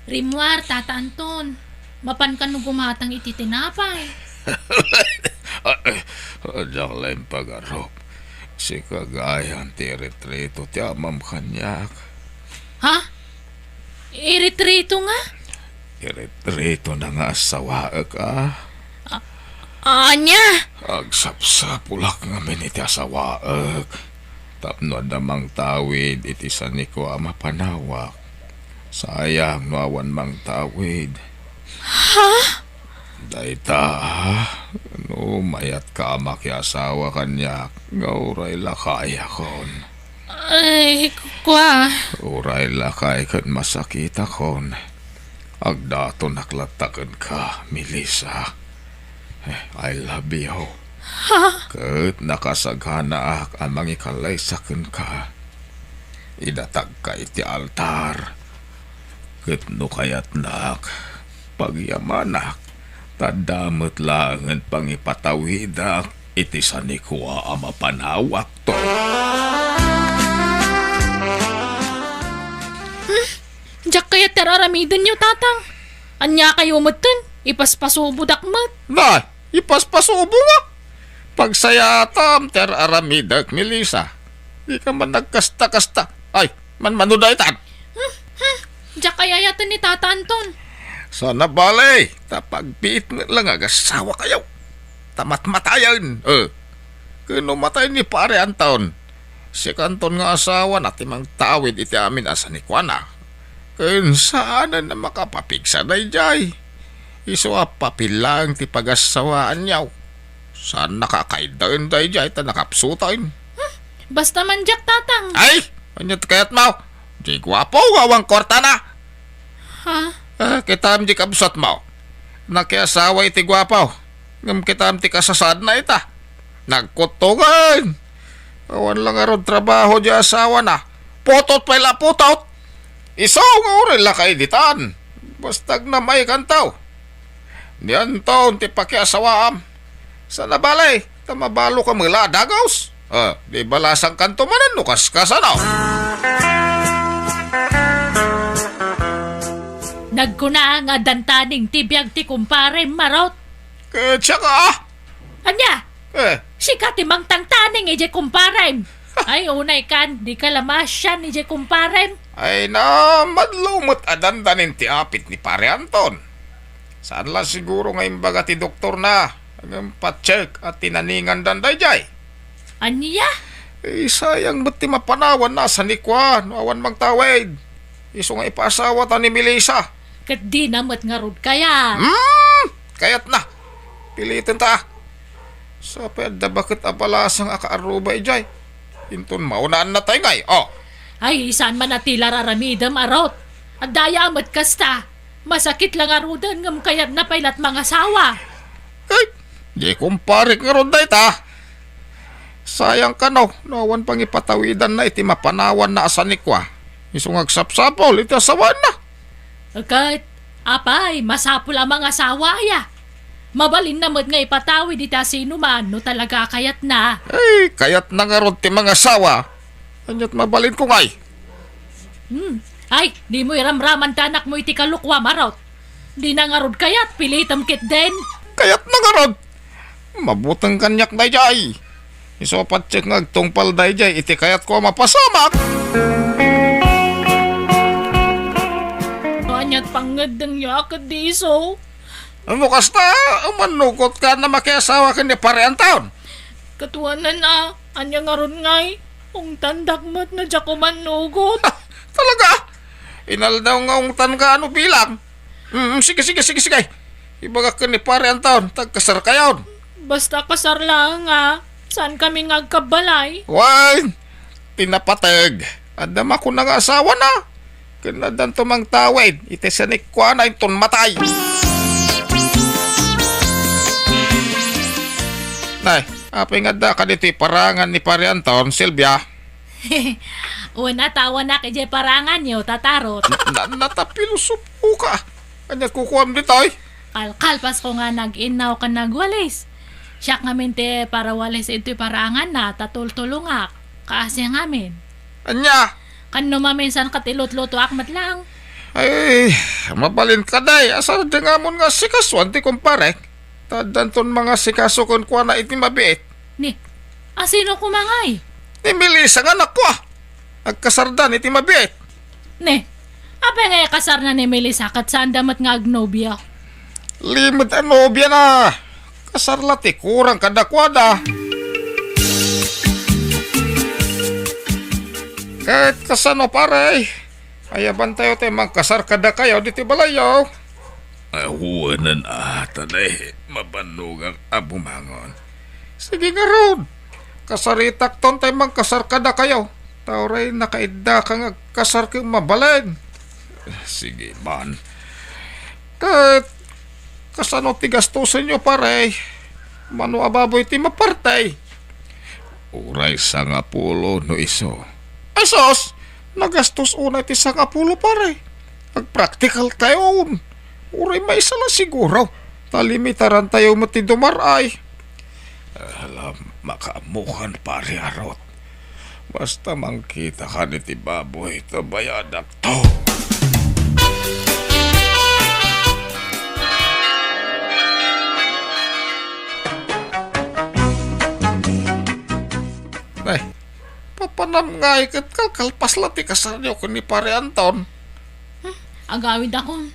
Rimmuar, Tata Anton. Mapan kano gumatang iti tinapay? Diak laeng pagarup. Sika gayam ti iretrito ti amam kaniak. Ha? Iretrito nga? Iretrito na nga asawaek, a. A-, ania? Agsapsapulak ngamin iti asawaek. Tapno adda mangtawid iti sanikuam a panawak. Sayang no awan mangtawid. Ha? Dayta, a, no mayatka a makiasawa kaniak, nga uray lakayakon. Ay, kua. Uray lakay ket masakitakon. Agdatonak latta kenka, Melissa. I love you. Ha? Ket nakasaganaak a mangikalaysa kenka. Idatagka iti altar. Ket no kayatnak, pagyamanak, ta adda met laengen pangipatawidak iti sanikua a mapanawakto. Hmm? Diak kayat ti ar-aramidenyo, Tatang. Ania kayo metten? Ipaspasubodak met. Na, ipaspasubo nga. Pagsayaatam ti ar-aramidek, Melissa. Dika man nagkasta-kasta. Ay, manmano daytan. Hmm, hmm. Diak ay ayaten ni Tata Anton. Sana bale, ta pagbiit met la nga agasawakayo. Ta matmatayen. Eh, ken no matay ni Pare Anton, si Anton nga asawana ti mangtawid iti amin a sanikuana. Ken saanen a makapapigsa daydiay. Isu a papilleng ti pagassawaanyo. Saan nakakaidaen daydiay ta nakapsuten. Hmm, basta man diak, Tatang. Ay! Ania ti kayatmo? Di guapo nga awan kuartana. Ha? Eh, kitam di kabsatmo. Nakiasawa iti guapo. Ngem kitam ti kasasaadna ita. Nagkuttongen. Awan la ngarud trabaho di asawana. Putot pay la putot. Isu nga uray la kaiditan. Basta agnam-ay kanto. Ni Anton ti pakiasawaam. Sana bale, ta mabalo ka met la a dagus. Ah, di balasang kanto manen no kaskasano. Nagkuna nga dantaning ti biag ti kumpare Marot. Ket siak a. Ania? Eh. Sika ti mangtangtaning idiay kumparem. Ay, unay kan, di ka la maasian idiay kumparem. Ay na, madlaw met a dandanin ti apit ni Pare Anton. Saan la siguro nga imbaga ti doktorna, ngem pa-check a tinaningandan daydiay. Ania? Eh, sayang met ti mapanawanna a sanikua no awan mangtawid. Isu nga ipaasawata ni Melissa. Ket dina met ngarud kayat. Hmm, kayatna. Pilitenta. Sa pay adda baket a balasang a kaarruba idiay. Inton maunaan natay ngay, oh. Ay, saan man a ti la raramidem, Arot. Adda aya met kasta. Masakit la ngaruden ngem kayatna pay la't mangasawa. Ay, di kumparek ngarud dayta. Sayang kano, no awan pangipatawidanna iti mapanawanna a sanikua. Isu nga agsapsapul iti asawaenna. Ket, apay, masapul a mangasawa aya? Mabalinna met nga ipatawid iti asinoman no talaga a kayatna. Ay, kayatna ngarud ti mangasawa. Ania't mabalinko ngay? Hmm. Ay, dimo iramraman ti anakmo iti kalokuam, Arot. Dina ngarud kayat, pilitem ketdin. Kayatna ngarud. Mabuteng kaniak daydiay. Isu a patiek nga agtungpal daydiay iti kayatko a mapasamak. No ania't pangngeddengyo a ket di isu? No kasta, umannugot ka na makiasawa ken ni Pare Anton. Katuanan a, ania ngarud ngay? Ungtandak met no diak umannugot. Talaga? Inaldaw nga ungtan ka ano bilang? Mm, sige, sige, sige, sige. Ibagak ken ni Pare Anton, ta agkasarkayon. Basta kasar laeng a, saan kami nga agkabbalay? Wen, ti napateg. Adda makuna nga asawana. Ken addanto mangtawid, iti sanikuana inton matay. Nay, apay nga adda kaditoy parangan ni Pare Anton, Silvia? Una, tawanak idiay paranganyo, Tata Rot. Na, na, natapilosopo ka. Ania kukuam ditoy? Kalkalpasko nga nag-innaw ken nagwalis. Siak ngamin ti parawalis intoy paranganna, ta tultulongak. Kaasi ngamin. Ania? Kanno maminsan ket ilutlutoak met lang. Ay, mabalin ka, day. Asar di nga amon nga sikasuan ti kumparek. Ta addanton mangasikaso kenkuana iti mabiit. Ni, asino koma ngay? Ni Melissa nga anakko, a. Agkasardan iti mabiit. Ni, apay nga ikasarna ni Melissa ket saanda met nga agnobia? Limed a nobiana. Kasar la ti kurang kadakuada. Ket kasano, pare? Ayabantayo ti mangkasar kadakayo ditoy balayyo. Awanen a, ta dayta mabannogak a bumangon. Sige ngarud, kasaritakton tay mangkasar kadakayo. Ta uray nakaiddaka nga agkasar ken mabalin. Sige man. Ket kasano ti gastusenyo, pare? Mano a baboy ti maparte? Uray sangapulo no isu. Ay sus! Nagastos unay ti sangapulo, pare. Agpraktikal tayon. Uray maysa la siguro. Ta limitaran tayo met ti dumar-ay. Alam, makaammokan, pare Arot. Basta mangkitakan iti baboy, ta bayadakto. Ay, papan Aram ngay ket kalkalpas la ti kasaryo ken ni Pare Anton. Hmm, agawidakon.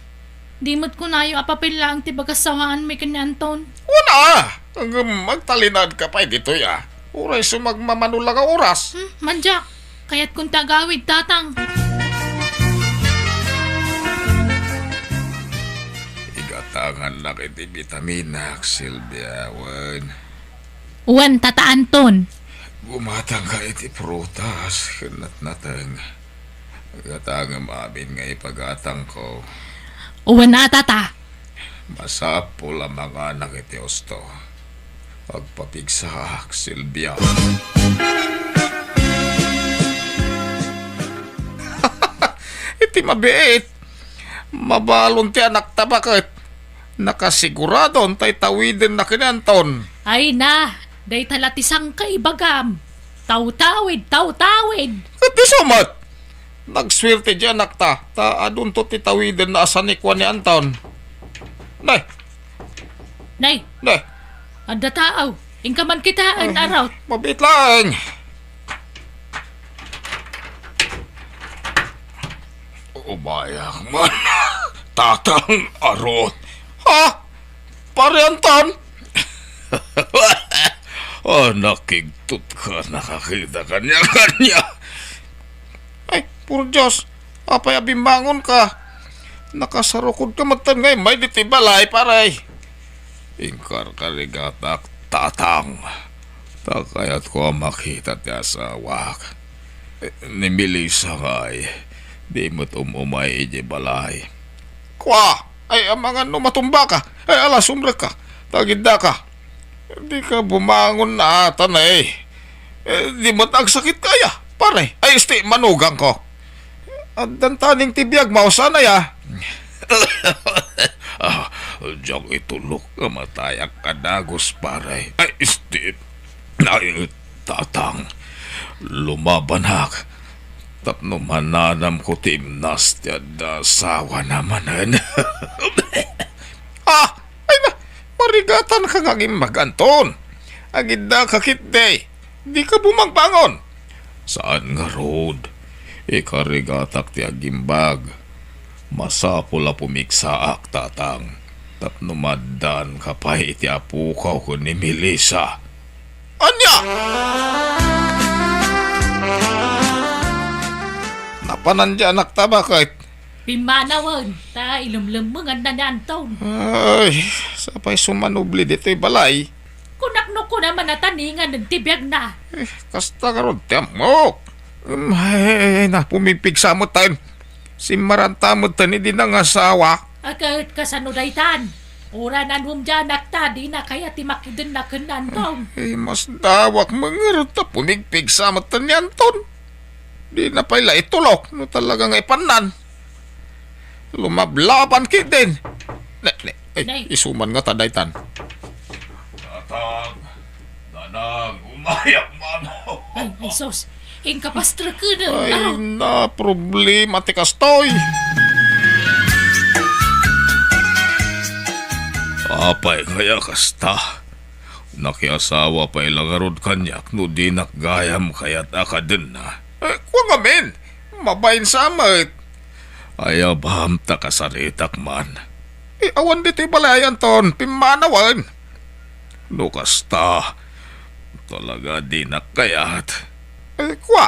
Di met kunayo a papel laeng ti bagassawaanmi ken ni Anton. Wana! Ngem agtalinaedka pay ditoy a. Uray sumagmamano la nga oras. Hmm, mandiak. Kayatkon ti agawid, Tatang. Igatangannak iti bitaminak, Silvia, wen. Wen, Tata Anton. Gumatangka iti prutas ken natnateng. Gatangem amin nga ipagatangko. Wen a, Tata. Masapul a manganak iti husto. Agpapigsaak, Silvia. Iti mabiit, mabalon ti anakta baket. Nakasiguradon tay tawidenna ken ni Anton. Ay na, dayta la ti sangkaibagam. Tawtawid, tawtawid. Ket isu met, nagsuerte diay anakta, ta adunto ti tawidenna a sanikua ni Anton. Nay! Nay! Nay! Adda tao. Inka man kitaen, Arot. Mabiit laeng. Umayak man. Tatang Arot. Ha? Pare Anton? Ah, nakigtot ka, nakakita kanya, kanya. Ay, puro Diyos. Apay a bimmangon ka? Nakasarukod ka met nga immay ditoy balay, pare. Inkarkarigatak, Tatang. Ta kayatko a makita ti asawak. Eh, ni Melissa ngay, di met um-umay idiay balay. Kua! Ay, amangan no matumbaka. Ay, ala, sumrekka. Tagiddaka. Dika bumangon na ata, nay. Eh, di met agsakit kaya, pare. Ay, isti, manugangko. Addan taning ti biag, mausanay, a. Ah, diak itulok nga matayak kadagus, pare. Ay, isti. Ay, Tatang, lumabanak. Tapno mananamko ti imnas ti adda asawana manen. Ah! Ay na, marigatanka nga agimbag, Anton. Agiddaka ketdi. Dika bumangbangon. Saan ngarud. Ikarigatak ti agimbag. Masapul a pumigsaak, Tatang, tapno maaddaanka pay iti apokaw ken ni Melissa. Ania? Napanan diay anakta, baket? Pimmanawen, ta ilemlemmenganna ni Anton. Ay, sapay sumanubli ditoy balay. Kunak no kuna man a taningan ti biagna. Eh, kasta ngarud ti ammok. Um, ay, ay, ay, na, pumigpigsa metten. Simmaranta metten idi nangasawa. A ket kasano daytan? Uray nanum diay anakta, dina kayat ti makidenna ken ni Anton. Eh, masdawak met ngarud ta pumigpigsa metten ni Anton. Dina pay la itulok no talaga nga ipannan. Lumablaban ketdin. Ne, ne, ay, Nay. Isu man ngata daytan. Tatang, Nanang, umayak man. Ay, ay, sus. Inka, Pastor, kudeng. Ay, na, problema ti kastoy. Apay kaya kasta? Nakiasawa pay la ngarud kaniak no dinak gayam kayat a kadenna. Eh, kua ngamin, mabain sa met. Ay, abam ta kasaritak man. Eh, awan ditoy balay, Anton, pimmanawen. No kasta, talaga dinak kayat. Eh, kua?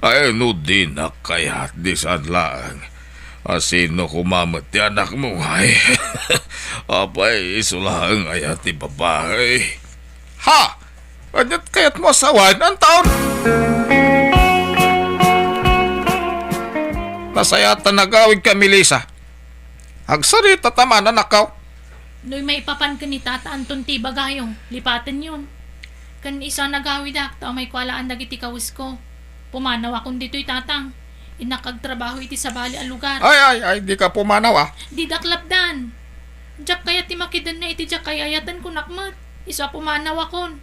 Ay, no dinak kayat, di saan laeng. A, sino koma met ti anakmo, ay? Apay, isu laeng aya ti babai. Ha? Aniat kayatmo a sawen, Anton? Nasayaat ta nagawidka, Melissa. Agsarita ta man, anakko. No maipapan ken ni Tata Anton ti ibagayo, lipatenyon. Ken isu a nagawidak, ta umayko alaan dagiti kawesko. Pumanawakon ditoy, Tatang. Innak agtrabaho iti sabali a lugar. Ay, ay, ay, dika pumanaw, a. Didak lapdan. Diak kayat ti makidenna iti diak ay-ayaten, kunak met. Isu a pumanawakon.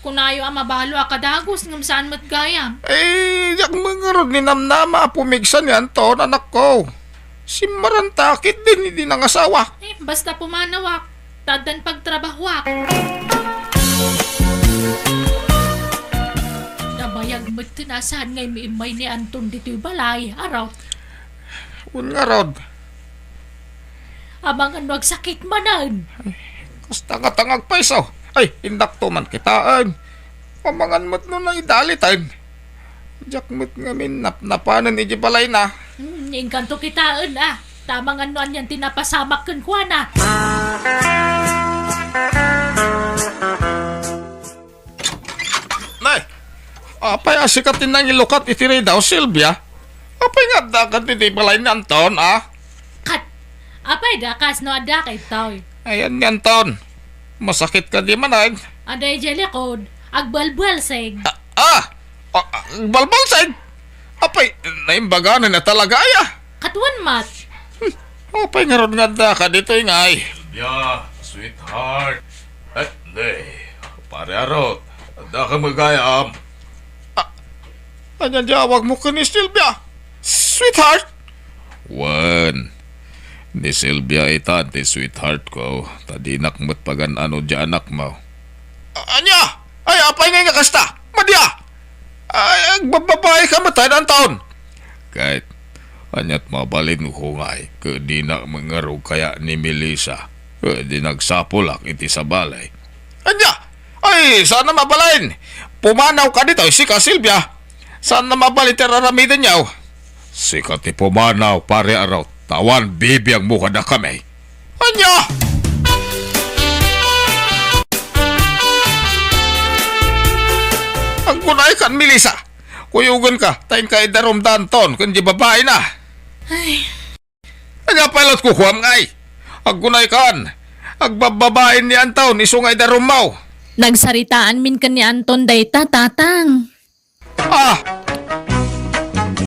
Kunayo a mabalo a kadagus ngem saan met gayam. Eh, diak met ngarud ninamnama a pumigsa ni Anton, anakko. Simmaranta ketdin idi nangasawa. Eh, basta pumanawak, ta addan pagtrabahoak. Met ti nasaan nga immimmay ni Anton ditoy balay, Arot? Wen ngarud. Amangan no agsakit manen. Kasta nga tangag payso. Ay, indakto man kitaen. Amangan met no naidaliten. Diak met ngamin napnapanen iti balayna. Hmm, inkanto kitaen, ah. Ta amangan no anian ti napasamak kenkuana. Nay, apay a sika ti nangilukat iti ridaw, Silvia? Apay nga adda ka ditoy balay ni Anton, a? Kat, apay da kasno adda ka itoy? Ayan ni Anton. Masakit ka di manen? Aday jay likod, agbalbalsig. Ah, ah! Ah, agbalbalsig? Apay, naimbaganan na talaga, aya? Kat wen met. Hmm, apay ngarud nga adda ka ditoy, ngay? Silvia, sweetheart. Eh, ne, pare Arot, adda ka met gayam? Ah, ania ti awag mo ken ni Silvia? Sweetheart? Wen, ni Silvia itan ti sweetheart ko, ta dinak met pagan-ano ti anak mo. A-, ania? Ay, apay ngay nga kasta? Madia! Ay, agbabbabae ka met, Anton! Ket, aniat mabalin ko ngay, ket dinak met ngarud kaya ni Melissa, ket di nagsapulak iti sabali. Ania? Ay, saan a mabalin? Pumanaw ka ditoy, sika, Silvia. Saan a mabalin ti ar-aramidenyo? Sika ti pumanaw, pare Arot. Ta awan bibiagmo kadakami. Ania? Agkunay kan, Melissa. Kuyogenka, ta inka idarum da Anton ken di babaina. Ay. Ania pay la ti kukuam, ngay? Agkunay kan, agbabbabain ni Anton isu nga idarummo. Nagsaritaan min ken ni Anton dayta, Tatang. Ah,